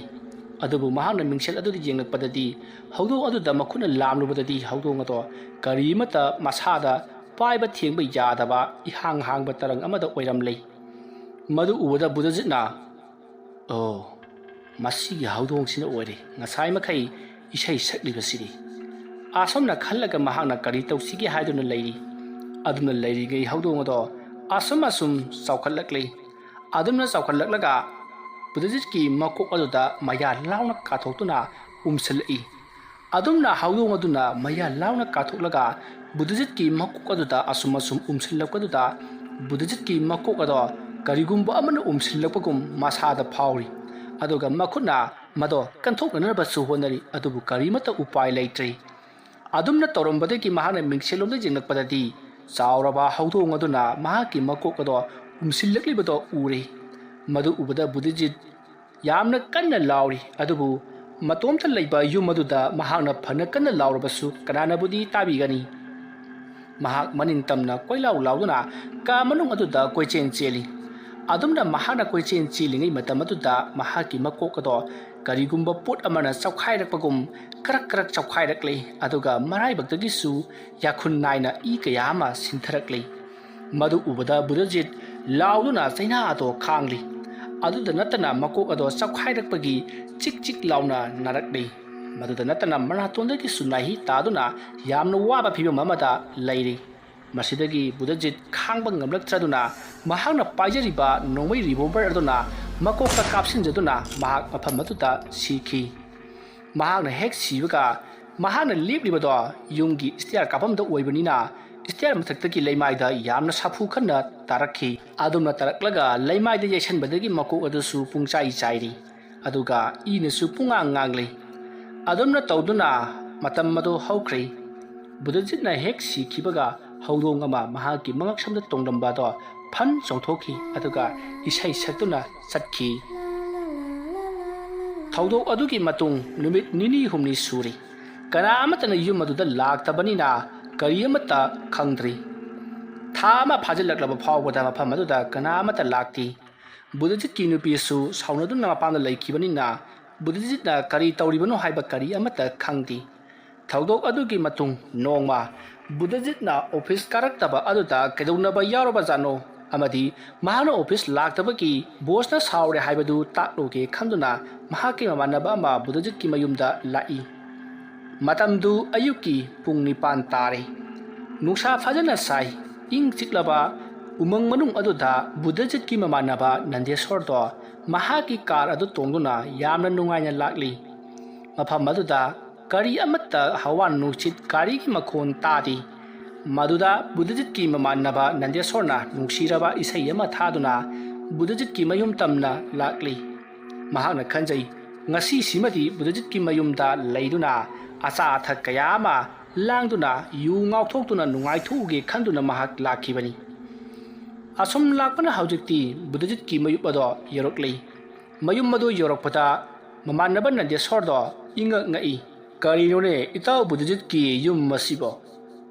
ꯑꯗꯨꯕꯨ ꯃꯍꯥꯛꯅ ꯃꯤꯡꯁꯦꯜ ꯑꯗꯨꯗ ꯌꯦꯡꯂꯛꯄꯗꯗꯤ, ꯍꯧꯗꯣꯡ ꯑꯗꯨꯗ ꯃꯈꯨꯠꯅ ꯂꯥꯝꯂꯨꯕꯗꯗꯤ, ꯍꯧꯗꯣꯡ ꯑꯗꯣ ꯀꯔꯤꯃꯠꯇ ꯃꯁꯥꯗ ꯄꯥꯏꯕ ꯊꯦꯡꯕ ꯌꯥꯗꯕ ꯏꯍꯥꯡ ꯍꯥꯡꯕ ꯇꯔꯪ ꯑꯃꯗ ꯑꯣꯏꯔꯝꯂꯦ꯫ ꯃꯗꯨ ꯎꯕꯗ ꯕꯨꯙꯖꯤꯠꯅ, "ꯑꯣ, ꯃꯁꯤꯒꯤ ꯍꯧꯗꯣꯡꯁꯤꯅ ꯑꯣꯏꯔꯦ ꯉꯁꯥꯏ ꯃꯈꯩ ꯏꯁꯩ ꯁꯛꯂꯤꯕꯁꯤꯗꯤ꯫ ꯑꯁꯨꯝꯅ ꯈꯜꯂꯒ ꯃꯍꯥꯛꯅ ꯀꯔꯤ ꯇꯧꯁꯤꯒꯦ ꯍꯥꯏꯗꯨꯅ ꯂꯩꯔꯤ꯫ ꯑꯗꯨꯝꯅ ꯂꯩꯔꯤꯉꯩ ꯍꯧꯗꯣꯡ ꯑꯗꯣ ꯑꯁꯨꯝ ꯑꯁꯨꯝ ꯆꯥꯎꯈꯠꯂꯛꯂꯤ꯫ ꯑꯗꯨꯝꯅ ꯆꯥꯎꯈꯠꯂꯛꯂꯒ ꯕꯨꯙꯖꯤꯠꯀꯤ ꯃꯀꯣꯛ ꯑꯗꯨꯗ ꯃꯌꯥ ꯂꯥꯎꯅ ꯀꯥꯊꯣꯛꯇꯨꯅ ꯎꯝꯁꯤꯜꯂꯛꯏ꯫ ꯑꯗꯨꯝꯅ ꯍꯧꯗꯣꯡ ꯑꯗꯨꯅ ꯃꯌꯥ ꯂꯥꯎꯅ ꯀꯥꯊꯣꯛꯂꯒ ꯕꯨꯙꯖꯤꯠꯀꯤ ꯃꯀꯣꯛ ꯑꯗꯨꯗ ꯑꯁꯨꯝ ꯑꯁꯨꯝ ꯎꯝꯁꯤꯜꯂꯛꯄꯗꯨꯗ ꯕꯨꯙꯖꯤꯠꯀꯤ ꯃꯀꯣꯛ ꯑꯗꯣ ꯀꯔꯤꯒꯨꯝꯕ ꯑꯃꯅ ꯎꯝꯁꯤꯜꯂꯛꯄꯒꯨꯝ ꯃꯁꯥꯗ ꯐꯥꯎꯔꯤ꯫ ꯑꯗꯨꯒ ꯃꯈꯨꯠꯅ ꯃꯗꯣ ꯀꯟꯊꯣꯛꯅꯅꯕꯁꯨ ꯍꯣꯠꯅꯔꯤ, ꯑꯗꯨꯕꯨ ꯀꯔꯤꯃꯠꯇ ꯎꯄꯥꯏ ꯂꯩꯇ꯭ꯔꯦ꯫ ꯑꯗꯨꯝꯅ ꯇꯧꯔꯝꯕꯗꯒꯤ ꯃꯍꯥꯛꯅ ꯃꯤꯡꯁꯦꯜꯂꯣꯝꯗ ꯌꯦꯡꯂꯛꯄꯗꯗꯤ ꯆꯥꯎꯔꯕ ꯍꯧꯗꯣꯡ ꯑꯗꯨꯅ ꯃꯍꯥꯛꯀꯤ ꯃꯀꯣꯛ ꯑꯗꯣ ꯎꯝꯁꯤꯜꯂꯛꯂꯤꯕꯗꯣ ꯎꯔꯦ꯫ ꯃꯗꯨ ꯎꯕꯗ ꯕꯨꯙꯖꯤꯠ ꯌꯥꯝꯅ ꯀꯟꯅ ꯂꯥꯎꯔꯤ, ꯑꯗꯨꯕꯨ ꯃꯇꯣꯝꯇ ꯂꯩꯕ ꯌꯨꯝ ꯑꯗꯨꯗ ꯃꯍꯥꯛꯅ ꯐꯅ ꯀꯟꯅ ꯂꯥꯎꯔꯕꯁꯨ ꯀꯅꯥꯅꯕꯨꯗꯤ ꯇꯥꯕꯤꯒꯅꯤ? ꯃꯍꯥꯛ ꯃꯅꯤꯡ ꯇꯝꯅ ꯀꯣꯏꯂꯥꯎ ꯂꯥꯎꯗꯨꯅ ꯀꯥ ꯃꯅꯨꯡ ꯑꯗꯨꯗ ꯀꯣꯏꯆꯦꯟ ꯆꯦꯜꯂꯤ꯫ ꯑꯗꯨꯝꯅ ꯃꯍꯥꯛꯅ ꯀꯣꯏꯆꯦꯟ ꯆꯦꯜꯂꯤꯉꯩ ꯃꯇꯝ ꯑꯗꯨꯗ ꯃꯍꯥꯛꯀꯤ ꯃꯀꯣꯛ ꯑꯗꯣ ꯀꯔꯤꯒꯨꯝꯕ ꯄꯣꯠ ꯑꯃꯅ ꯆꯥꯎꯈꯥꯏꯔꯛꯄꯒꯨꯝ ꯀꯔꯛ ꯀꯔꯛ ꯆꯥꯎꯈꯥꯏꯔꯛꯂꯦ, ꯑꯗꯨꯒ ꯃꯔꯥꯏꯕꯛꯇꯒꯤꯁꯨ ꯌꯥꯈꯨꯟ ꯅꯥꯏꯅ ꯏ ꯀꯌꯥ ꯑꯃ ꯁꯤꯟꯊꯔꯛꯂꯦ꯫ ꯃꯗꯨ ꯎꯕꯗ ꯕꯨꯙꯖꯤꯠ ꯂꯥꯎꯗꯨꯅ ꯆꯩꯅꯥ ꯑꯗꯣ ꯈꯥꯡꯂꯤ꯫ ꯑꯗꯨꯗ ꯅꯠꯇꯅ ꯃꯀꯣꯛ ꯑꯗꯣ ꯆꯥꯎꯈꯥꯏꯔꯛꯄꯒꯤ ꯆꯤꯛ ꯆꯤꯛ ꯂꯥꯎꯅ ꯅꯥꯔꯛꯂꯤ꯫ ꯃꯗꯨꯗ ꯅꯠꯇꯅ ꯃꯅꯥꯇꯣꯟꯗꯒꯤꯁꯨ ꯅꯥꯍꯤ ꯇꯥꯗꯨꯅ ꯌꯥꯝꯅ ꯋꯥꯕ ꯐꯤꯕꯝ ꯑꯃꯗ ꯂꯩꯔꯤ꯫ ꯃꯁꯤꯗꯒꯤ ꯕꯨꯙꯖꯤꯠ ꯈꯥꯡꯕ ꯉꯝꯂꯛꯇ꯭ꯔꯗꯨꯅ ꯃꯍꯥꯛꯅ ꯄꯥꯏꯖꯔꯤꯕ ꯅꯣꯡꯃꯩ revolver ꯑꯗꯨꯅ ꯃꯀꯣꯛꯇ ꯀꯥꯞꯁꯤꯟꯖꯗꯨꯅ ꯃꯍꯥꯛ ꯃꯐꯝ ꯑꯗꯨꯗ ꯁꯤꯈꯤ꯫ ꯃꯍꯥꯛꯅ ꯍꯦꯛ ꯁꯤꯕꯒ ꯃꯍꯥꯛꯅ ꯂꯦꯞꯂꯤꯕꯗꯣ ꯌꯨꯝꯒꯤ stair ꯀꯥꯐꯝꯗ ꯑꯣꯏꯕꯅꯤꯅ stair ꯃꯊꯛꯇꯒꯤ ꯂꯩꯃꯥꯏꯗ ꯌꯥꯝꯅ ꯁꯥꯐꯨ ꯀꯟꯅ ꯇꯥꯔꯛꯈꯤ꯫ ꯑꯗꯨꯝꯅ ꯇꯥꯔꯛꯂꯒ ꯂꯩꯃꯥꯏꯗ ꯌꯩꯁꯟꯕꯗꯒꯤ ꯃꯀꯣꯛ ꯑꯗꯨꯁꯨ ꯄꯨꯡꯆꯥꯏ ꯆꯥꯏꯔꯤ꯫ ꯑꯗꯨꯒ ꯏꯅꯁꯨ ꯄꯨꯡꯉꯥꯡ ꯉꯥꯡꯂꯤ꯫ ꯑꯗꯨꯝꯅ ꯇꯧꯗꯨꯅ ꯃꯇꯝ ꯑꯗꯨ ꯍꯧꯈ꯭ꯔꯦ꯫ ꯕꯨꯙꯖꯤꯠꯅ ꯍꯦꯛ ꯁꯤꯈꯤꯕꯒ ꯍꯧꯗꯣꯡ ꯑꯃ ꯃꯍꯥꯛꯀꯤ ꯃꯉꯛꯁꯝꯗ ꯇꯣꯡꯂꯝꯕ ꯑꯗꯣ ꯐꯟ ꯆꯣꯡꯊꯣꯛꯈꯤ, ꯑꯗꯨꯒ ꯏꯁꯩ ꯁꯛꯇꯨꯅ ꯆꯠꯈꯤ꯫ ꯊꯧꯗꯣꯛ ꯑꯗꯨꯒꯤ ꯃꯇꯨꯡ ꯅꯨꯃꯤꯠ ꯅꯤꯅꯤ ꯍꯨꯝꯅꯤ ꯁꯨꯔꯤ꯫ ꯀꯅꯥ ꯑꯃꯠꯇꯅ ꯌꯨꯝ ꯑꯗꯨꯗ ꯂꯥꯛꯇꯕꯅꯤꯅ ꯀꯔꯤ ꯑꯃꯠꯇ ꯈꯪꯗ꯭ꯔꯤ꯫ ꯊꯥ ꯑꯃ ꯐꯥꯖꯤꯜꯂꯛꯂꯕ ꯐꯥꯎꯕꯗ ꯃꯐꯝ ꯑꯗꯨꯗ ꯀꯅꯥ ꯑꯃꯠꯇ ꯂꯥꯛꯇꯦ꯫ ꯕꯨꯙꯖꯤꯠꯀꯤ ꯅꯨꯄꯤꯁꯨ ꯁꯥꯎꯅꯗꯨꯅ ꯃꯄꯥꯟꯗ ꯂꯩꯈꯤꯕꯅꯤꯅ ꯕꯨꯙꯖꯤꯠꯅ ꯀꯔꯤ ꯇꯧꯔꯤꯕꯅꯣ ꯍꯥꯏꯕ ꯀꯔꯤ ꯑꯃꯠꯇ ꯈꯪꯗꯦ꯫ ꯊꯧꯗꯣꯛ ꯑꯗꯨꯒꯤ ꯃꯇꯨꯡ ꯅꯣꯡꯃ ꯕꯨꯙꯖꯤꯠꯅ ꯑꯣꯐꯤꯁ ꯀꯥꯔꯛꯇꯕ ꯑꯗꯨꯗ ꯀꯩꯗꯧꯅꯕ ꯌꯥꯎꯔꯕꯖꯥꯠꯅꯣ ꯑꯃꯗꯤ ꯃꯍꯥꯛꯅ ꯑꯣꯐꯤꯁ ꯂꯥꯛꯇꯕꯒꯤ ꯕꯣꯁꯅ ꯁꯥꯎꯔꯦ ꯍꯥꯏꯕꯗꯨ ꯇꯥꯛꯂꯨꯒꯦ ꯈꯟꯗꯨꯅ ꯃꯍꯥꯛꯀꯤ ꯃꯃꯥꯟꯅꯕ ꯑꯃ ꯕꯨꯙꯖꯤꯠꯀꯤ ꯃꯌꯨꯝꯗ ꯂꯥꯛꯏ꯫ ꯃꯇꯝꯗꯨ ꯑꯌꯨꯛꯀꯤ ꯄꯨꯡ ꯅꯤꯄꯥꯟ ꯇꯥꯔꯦ꯫ ꯅꯨꯡꯁꯥ ꯐꯖꯅ ꯁꯥꯏ꯫ ꯏꯪ ꯆꯤꯛꯂꯕ ꯎꯃꯪ ꯃꯅꯨꯡ ꯑꯗꯨꯗ ꯕꯨꯙꯖꯤꯠꯀꯤ ꯃꯃꯥꯟꯅꯕ ꯅꯟꯗꯦꯁꯣꯔꯗꯣ ꯃꯍꯥꯛꯀꯤ ꯀꯥꯔ ꯑꯗꯨ ꯇꯣꯡꯗꯨꯅ ꯌꯥꯝꯅ ꯅꯨꯡꯉꯥꯏꯅ ꯂꯥꯛꯂꯤ꯫ ꯃꯐꯝ ꯑꯗꯨꯗ ꯀꯔꯤ ꯑꯃꯠꯇ ꯍꯋꯥ ꯅꯨꯡꯁꯤꯠ ꯒꯥꯔꯤꯒꯤ ꯃꯈꯣꯟ ꯇꯥꯗꯦ꯫ ꯃꯗꯨꯗ ꯕꯨꯙꯖꯤꯠꯀꯤ ꯃꯃꯥꯟꯅꯕ ꯅꯟꯗꯦꯁꯣꯔꯅ ꯅꯨꯡꯁꯤꯔꯕ ꯏꯁꯩ ꯑꯃ ꯊꯥꯗꯨꯅ ꯕꯨꯙꯖꯤꯠꯀꯤ ꯃꯌꯨꯝ ꯇꯝꯅ ꯂꯥꯛꯂꯤ꯫ ꯃꯍꯥꯛꯅ ꯈꯟꯖꯩ, ꯉꯁꯤꯁꯤꯃꯗꯤ ꯕꯨꯙꯖꯤꯠꯀꯤ ꯃꯌꯨꯝꯗ ꯂꯩꯗꯨꯅ ꯑꯆꯥ ꯑꯊꯛ ꯀꯌꯥ ꯑꯃ ꯂꯥꯡꯗꯨꯅ ꯌꯨ ꯉꯥꯎꯊꯣꯛꯇꯨꯅ ꯅꯨꯡꯉꯥꯏꯊꯣꯛꯎꯒꯦ ꯈꯟꯗꯨꯅ ꯃꯍꯥꯛ ꯂꯥꯛꯈꯤꯕꯅꯤ꯫ ꯑꯁꯨꯝ ꯂꯥꯛꯄꯅ ꯍꯧꯖꯤꯛꯇꯤ ꯕꯨꯙꯖꯤꯠꯀꯤ ꯃꯌꯨꯝ ꯑꯗꯣ ꯌꯧꯔꯛꯂꯤ꯫ ꯃꯌꯨꯝ ꯑꯗꯨ ꯌꯧꯔꯛꯄꯗ ꯃꯃꯥꯟꯅꯕ ꯅꯟꯗꯦꯁꯣꯔꯗꯣ ꯏꯉꯛ ꯉꯛꯏ꯫ "ꯀꯔꯤꯅꯣꯅꯦ ꯏꯇꯥꯎ ꯕꯨꯙꯖꯤꯠꯀꯤ ꯌꯨꯝ ꯑꯁꯤꯕꯣ?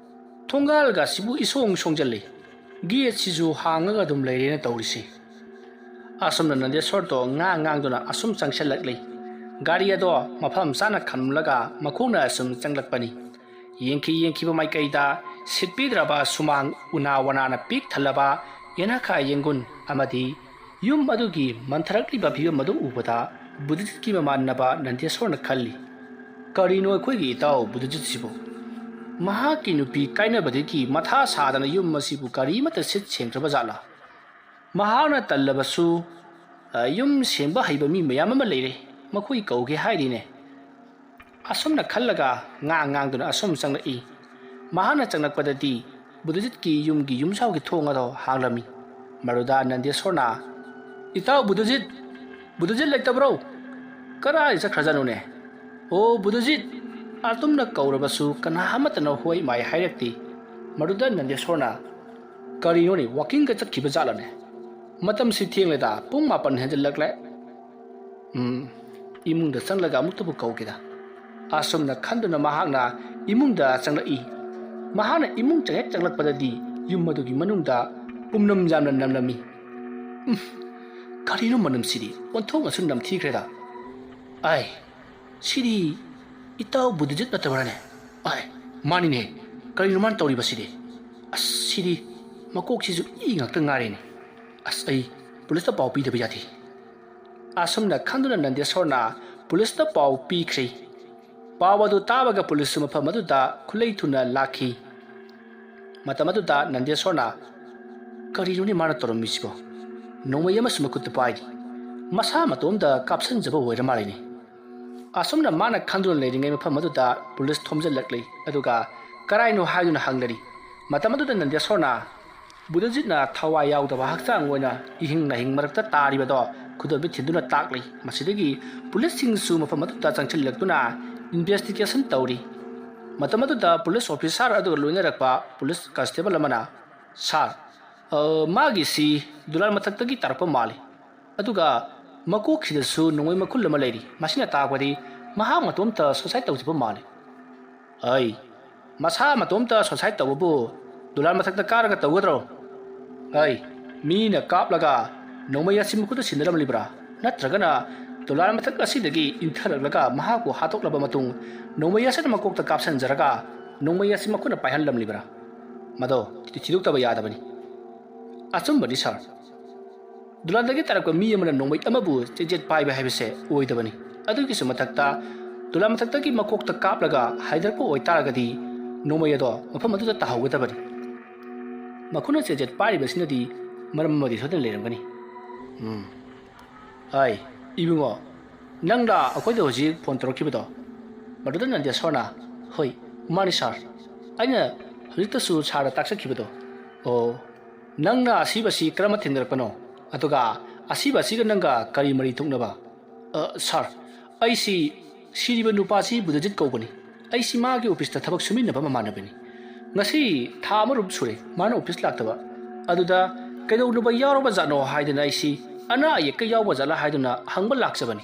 ꯊꯣꯡꯒꯥꯜꯒ ꯑꯁꯤꯕꯨ ꯏꯁꯣꯡ ꯁꯣꯡꯖꯜꯂꯤ꯫ ꯒꯦꯠꯁꯤꯁꯨ ꯍꯥꯡꯉꯒ ꯑꯗꯨꯝ ꯂꯩꯔꯦꯅ ꯇꯧꯔꯤꯁꯤ꯫" ꯑꯁꯨꯝꯅ ꯅꯟꯗꯦꯁꯣꯔꯗꯣ ꯉꯥꯡ ꯉꯥꯡꯗꯨꯅ ꯑꯁꯨꯝ ꯆꯪꯁꯤꯜꯂꯛꯂꯤ꯫ ꯒꯥꯔꯤ ꯑꯗꯣ ꯃꯐꯝ ꯆꯥꯅ ꯈꯝꯂꯒ ꯃꯈꯣꯡꯅ ꯑꯁꯨꯝ ꯆꯪꯂꯛꯄꯅꯤ꯫ ꯌꯦꯡꯈꯤ ꯌꯦꯡꯈꯤꯕ ꯃꯥꯏꯀꯩꯗ ꯁꯤꯠꯄꯤꯗ꯭ꯔꯕ ꯁꯨꯃꯥꯡ ꯎꯅꯥ ꯋꯥꯅꯥꯅ ꯄꯤꯛ ꯊꯜꯂꯕ ꯌꯦꯅꯈꯥ ꯌꯦꯡꯒꯨꯟ ꯑꯃꯗꯤ ꯌꯨꯝ ꯑꯗꯨꯒꯤ ꯃꯟꯊꯔꯛꯂꯤꯕ ꯐꯤꯕꯝ ꯑꯗꯨ ꯎꯕꯗ ꯕꯨꯙꯖꯤꯠꯀꯤ ꯃꯃꯥꯟꯅꯕ ꯅꯟꯗꯦꯁꯣꯔꯅ ꯈꯜꯂꯤ, "ꯀꯔꯤꯅꯣ ꯑꯩꯈꯣꯏꯒꯤ ꯏꯇꯥꯎ ꯕꯨꯙꯖꯤꯠꯁꯤꯕꯨ? ꯃꯍꯥꯛꯀꯤ ꯅꯨꯄꯤ ꯀꯥꯏꯅꯕꯗꯒꯤ ꯃꯊꯥ ꯁꯥꯗꯅ ꯌꯨꯝ ꯑꯁꯤꯕꯨ ꯀꯔꯤꯃꯠꯇ ꯁꯤꯠ ꯁꯦꯡꯗ꯭ꯔꯕ ꯖꯥꯠꯂꯥ? ꯃꯍꯥꯛꯅ ꯇꯜꯂꯕꯁꯨ, ꯑ, ꯌꯨꯝ ꯁꯦꯡꯕ ꯍꯩꯕ ꯃꯤ ꯃꯌꯥꯝ ꯑꯃ ꯂꯩꯔꯦ, ꯃꯈꯣꯏ ꯀꯧꯒꯦ ꯍꯥꯏꯔꯤꯅꯦ꯫" ꯑꯁꯨꯝꯅ ꯈꯜꯂꯒ ꯉꯥꯡ ꯉꯥꯡꯗꯨꯅ ꯑꯁꯨꯝ ꯆꯪꯂꯛꯏ꯫ ꯃꯍꯥꯛꯅ ꯆꯪꯂꯛꯄꯗꯗꯤ ꯕꯨꯙꯖꯤꯠꯀꯤ ꯌꯨꯝꯒꯤ ꯌꯨꯝꯖꯥꯎꯒꯤ ꯊꯣꯡ ꯑꯗꯣ ꯍꯥꯡꯂꯝꯃꯤ꯫ ꯃꯗꯨꯗ ꯅꯟꯗꯦꯁꯣꯔꯅ, "ꯏꯇꯥꯎ ꯕꯨꯙꯖꯤꯠ, ꯕꯨꯙꯖꯤꯠ ꯂꯩꯇꯕ꯭ꯔꯣ? ꯀꯗꯥꯏ ꯆꯠꯈ꯭ꯔꯖꯥꯠꯅꯣꯅꯦ? ꯑꯣ ꯕꯨꯙꯖꯤꯠ!" ꯑꯗꯨꯝꯅ ꯀꯧꯔꯕꯁꯨ ꯀꯅꯥ ꯑꯃꯠꯇꯅ ꯍꯣꯏ ꯃꯥꯏ ꯍꯥꯏꯔꯛꯇꯦ꯫ ꯃꯗꯨꯗ ꯅꯟꯗꯦꯁꯣꯔꯅ, "ꯀꯔꯤꯅꯣꯅꯦ, ꯋꯥꯀꯤꯡꯒ ꯆꯠꯈꯤꯕ ꯖꯥꯠꯂꯅꯦ? ꯃꯇꯝꯁꯤ ꯊꯦꯡꯂꯦꯗ, ꯄꯨꯡ ꯃꯥꯄꯟ ꯍꯦꯟꯖꯜꯂꯛꯂꯦ꯫" "ꯎꯝ, ꯏꯃꯨꯡꯗ ꯆꯪꯂꯒ ꯑꯃꯨꯛꯇꯕꯨ ꯀꯧꯒꯦꯗ꯫" ꯑꯁꯨꯝꯅ ꯈꯟꯗꯨꯅ ꯃꯍꯥꯛꯅ ꯏꯃꯨꯡꯗ ꯆꯪꯂꯛꯏ꯫ ꯃꯍꯥꯛꯅ ꯏꯃꯨꯡ ꯍꯦꯛ ꯆꯪꯂꯛꯄꯗꯗꯤ ꯌꯨꯝ ꯑꯗꯨꯒꯤ ꯃꯅꯨꯡꯗ ꯄꯨꯝꯅꯝ ꯌꯥꯝꯅ ꯅꯝꯂꯝꯃꯤ꯫ "ꯎꯝ, ꯀꯔꯤꯅꯣ ꯃꯅꯝꯁꯤꯗꯤ? ꯑꯣꯟꯊꯣꯛꯅꯁꯨ ꯅꯝꯊꯤꯈ꯭ꯔꯦꯗ꯫ ꯑꯥꯏ, ꯁꯤꯗꯤ ꯏꯇꯥꯎ ꯕꯨꯙꯖꯤꯠ ꯅꯠꯇꯕ꯭ꯔꯥꯅꯦ? ꯑꯥꯏ, ꯃꯥꯅꯤꯅꯦ꯫ ꯀꯔꯤꯅꯣ ꯃꯥꯅ ꯇꯧꯔꯤꯕꯁꯤꯗꯤ? ꯑꯁ, ꯁꯤꯗꯤ ꯃꯀꯣꯛꯁꯤꯁꯨ ꯏ ꯉꯥꯛꯇ ꯉꯥꯏꯔꯦꯅꯦ꯫ ꯑꯁ, ꯑꯩ ꯄꯨꯂꯤꯁꯇ ꯄꯥꯎ ꯄꯤꯗꯕ ꯌꯥꯗꯦ꯫" ꯑꯁꯨꯝꯅ ꯈꯟꯗꯨꯅ ꯅꯟꯗꯦꯁꯣꯔꯅ ꯄꯨꯂꯤꯁꯇ ꯄꯥꯎ ꯄꯤꯈ꯭ꯔꯦ꯫ ꯄꯥꯎ ꯑꯗꯨ ꯇꯥꯕꯒ ꯄꯨꯂꯤꯁꯁꯨ ꯃꯐꯝ ꯑꯗꯨꯗ ꯈꯨꯠꯂꯩ ꯊꯨꯅ ꯂꯥꯛꯈꯤ꯫ ꯃꯇꯝ ꯑꯗꯨꯗ ꯅꯟꯗꯦꯁꯣꯔꯅ, "ꯀꯔꯤꯅꯣꯅꯦ ꯃꯥꯅ ꯇꯧꯔꯝꯃꯤꯁꯤꯕꯣ? ꯅꯣꯡꯃꯩ ꯑꯃꯁꯨ ꯃꯈꯨꯠꯇ ꯄꯥꯏꯔꯤ꯫ ꯃꯁꯥ ꯃꯇꯣꯝꯗ ꯀꯥꯞꯁꯟꯖꯕ ꯑꯣꯏꯔ ꯃꯥꯜꯂꯤꯅꯦ꯫" ꯑꯁꯨꯝꯅ ꯃꯥꯅ ꯈꯟꯗꯨꯅ ꯂꯩꯔꯤꯉꯩ ꯃꯐꯝ ꯑꯗꯨꯗ ꯄꯨꯂꯤꯁ ꯊꯣꯝꯖꯤꯜꯂꯛꯂꯤ꯫ ꯑꯗꯨꯒ ꯀꯔꯥꯏꯅꯣ ꯍꯥꯏꯗꯨꯅ ꯍꯪꯂꯔꯤ꯫ ꯃꯇꯝ ꯑꯗꯨꯗ ꯅꯟꯗꯦꯁꯣꯔꯅ, ꯕꯨꯙꯖꯤꯠꯅ ꯊꯋꯥꯏ ꯌꯥꯎꯗꯕ ꯍꯛꯆꯥꯡ ꯑꯣꯏꯅ ꯏꯍꯤꯡ ꯅꯥꯍꯤꯡ ꯃꯔꯛꯇ ꯇꯥꯔꯤꯕꯗꯣ ꯈꯨꯗꯣꯝꯕꯤ ꯊꯤꯟꯗꯨꯅ ꯇꯥꯛꯂꯤ꯫ ꯃꯁꯤꯗꯒꯤ ꯄꯨꯂꯤꯁꯁꯤꯡꯁꯨ ꯃꯐꯝ ꯑꯗꯨꯗ ꯆꯪꯁꯤꯜꯂꯛꯇꯨꯅ ꯏꯟꯚꯦꯁꯇꯤꯒꯦꯁꯟ ꯇꯧꯔꯤ꯫ ꯃꯇꯝ ꯑꯗꯨꯗ ꯄꯨꯂꯤꯁ ꯑꯣꯐꯤꯁꯥꯔ ꯑꯗꯨꯒ ꯂꯣꯏꯅꯔꯛꯄ ꯄꯨꯂꯤꯁ ꯀꯟꯁꯇꯦꯕꯜ ꯑꯃꯅ, "ꯁꯥꯔ, ꯑ, ꯃꯥꯒꯤꯁꯤ ꯗꯣꯂꯥꯟ ꯃꯊꯛꯇꯒꯤ ꯇꯥꯔꯛꯄ ꯃꯥꯜꯂꯤ꯫ ꯑꯗꯨꯒ ꯃꯀꯣꯛꯁꯤꯗꯁꯨ ꯅꯣꯡꯃꯩ ꯃꯈꯨꯜ ꯑꯃ ꯂꯩꯔꯤ꯫ ꯃꯁꯤꯅ ꯇꯥꯛꯄꯗꯤ ꯃꯍꯥꯛ ꯃꯇꯣꯝꯇ ꯁꯨꯁꯥꯏꯠ ꯇꯧꯖꯕ ꯃꯥꯜꯂꯤ꯫" "ꯑꯩ, ꯃꯁꯥ ꯃꯇꯣꯝꯇ ꯁꯨꯁꯥꯏꯠ ꯇꯧꯕꯕꯨ ꯗꯣꯂꯥꯟ ꯃꯊꯛꯇ ꯀꯥꯔꯒ ꯇꯧꯒꯗ꯭ꯔꯣ? ꯑꯩ, ꯃꯤꯅ ꯀꯥꯞꯂꯒ ꯅꯣꯡꯃꯩ ꯑꯁꯤ ꯃꯈꯨꯠꯇ ꯁꯤꯟꯅꯔꯝꯂꯤꯕ꯭ꯔꯥ? ꯅꯠꯇ꯭ꯔꯒꯅ ꯗꯣꯂꯥꯟ ꯃꯊꯛ ꯑꯁꯤꯗꯒꯤ ꯏꯟꯊꯔꯛꯂꯒ ꯃꯍꯥꯛꯄꯨ ꯍꯥꯠꯇꯣꯛꯂꯕ ꯃꯇꯨꯡ ꯅꯣꯡꯃꯩ ꯑꯁꯤꯅ ꯃꯀꯣꯛꯇ ꯀꯥꯞꯁꯤꯟꯖꯔꯒ ꯅꯣꯡꯃꯩ ꯑꯁꯤ ꯃꯈꯨꯠꯅ ꯄꯥꯏꯍꯜꯂꯝꯂꯤꯕ꯭ꯔꯥ? ꯃꯗꯣ ꯊꯤ-, ꯊꯤꯗꯣꯛꯇꯕ ꯌꯥꯗꯕꯅꯤ꯫" "ꯑꯆꯨꯝꯕꯅꯤ, ꯁꯥꯔ꯫ ꯗꯣꯂꯥꯟꯗꯒꯤ ꯇꯥꯔꯛꯄ ꯃꯤ ꯑꯃꯅ ꯅꯣꯡꯃꯩ ꯑꯃꯕꯨ ꯆꯦꯖꯦꯠ ꯄꯥꯏꯕ ꯍꯥꯏꯕꯁꯦ ꯑꯣꯏꯗꯕꯅꯤ꯫ ꯑꯗꯨꯒꯤꯁꯨ ꯃꯊꯛꯇ ꯗꯣꯂꯥꯟ ꯃꯊꯛꯇꯒꯤ ꯃꯀꯣꯛꯇ ꯀꯥꯞꯂꯒ ꯍꯥꯏꯗꯔꯛꯄ ꯑꯣꯏꯇꯥꯔꯒꯗꯤ ꯅꯣꯡꯃꯩ ꯑꯗꯣ ꯃꯐꯝ ꯑꯗꯨꯗ ꯇꯥꯍꯧꯒꯗꯕꯅꯤ꯫ ꯃꯈꯨꯠꯅ ꯆꯦꯖꯦꯠ ꯄꯥꯏꯔꯤꯕꯁꯤꯅꯗꯤ ꯃꯔꯝ ꯑꯃꯗꯤ ꯁꯣꯏꯗꯅ ꯂꯩꯔꯝꯒꯅꯤ꯫" "ꯎꯝ꯫ ꯑꯩ, ꯏꯕꯨꯡꯉꯣ, ꯅꯪꯂꯥ ꯑꯩꯈꯣꯏꯗ ꯍꯧꯖꯤꯛ ꯐꯣꯟ ꯇꯧꯔꯛꯈꯤꯕꯗꯣ?" ꯃꯗꯨꯗ ꯅꯟꯗꯦꯁꯣꯔꯅ, "ꯍꯣꯏ, ꯃꯥꯅꯤ ꯁꯥꯔ꯫ ꯑꯩꯅ ꯍꯧꯖꯤꯛꯇꯁꯨ ꯁꯥꯔꯗ ꯇꯥꯛꯆꯈꯤꯕꯗꯣ꯫" "ꯑꯣ, ꯅꯪꯅ ꯑꯁꯤꯕꯁꯤ ꯀꯔꯝꯅ ꯊꯦꯡꯅꯔꯛꯄꯅꯣ? ꯑꯗꯨꯒ ꯑꯁꯤꯕ ꯑꯁꯤꯒ ꯅꯪꯒ ꯀꯔꯤ ꯃꯔꯤ ꯊꯣꯛꯅꯕ?" "ꯑ, ꯁꯥꯔ, ꯑꯩꯁꯤ ꯁꯤꯔꯤꯕ ꯅꯨꯄꯥꯁꯤ ꯕꯨꯙꯖꯤꯠ ꯀꯧꯕꯅꯤ꯫ ꯑꯩꯁꯤ ꯃꯥꯒꯤ ꯑꯣꯐꯤꯁꯇ ꯊꯕꯛ ꯁꯨꯃꯤꯟꯅꯕ ꯃꯃꯥꯟꯅꯕꯅꯤ꯫ ꯉꯁꯤ ꯊꯥ ꯑꯃꯔꯣꯝ ꯁꯨꯔꯦ ꯃꯥꯅ ꯑꯣꯐꯤꯁ ꯂꯥꯛꯇꯕ꯫ ꯑꯗꯨꯗ ꯀꯩꯗꯧꯅꯕ ꯌꯥꯎꯔꯕ ꯖꯥꯠꯅꯣ ꯍꯥꯏꯗꯅ ꯑꯩꯁꯤ ꯑꯅꯥ ꯑꯌꯦꯛꯀ ꯌꯥꯎꯕ ꯖꯥꯠꯂꯥ ꯍꯥꯏꯗꯨꯅ ꯍꯪꯕ ꯂꯥꯛꯆꯕꯅꯤ꯫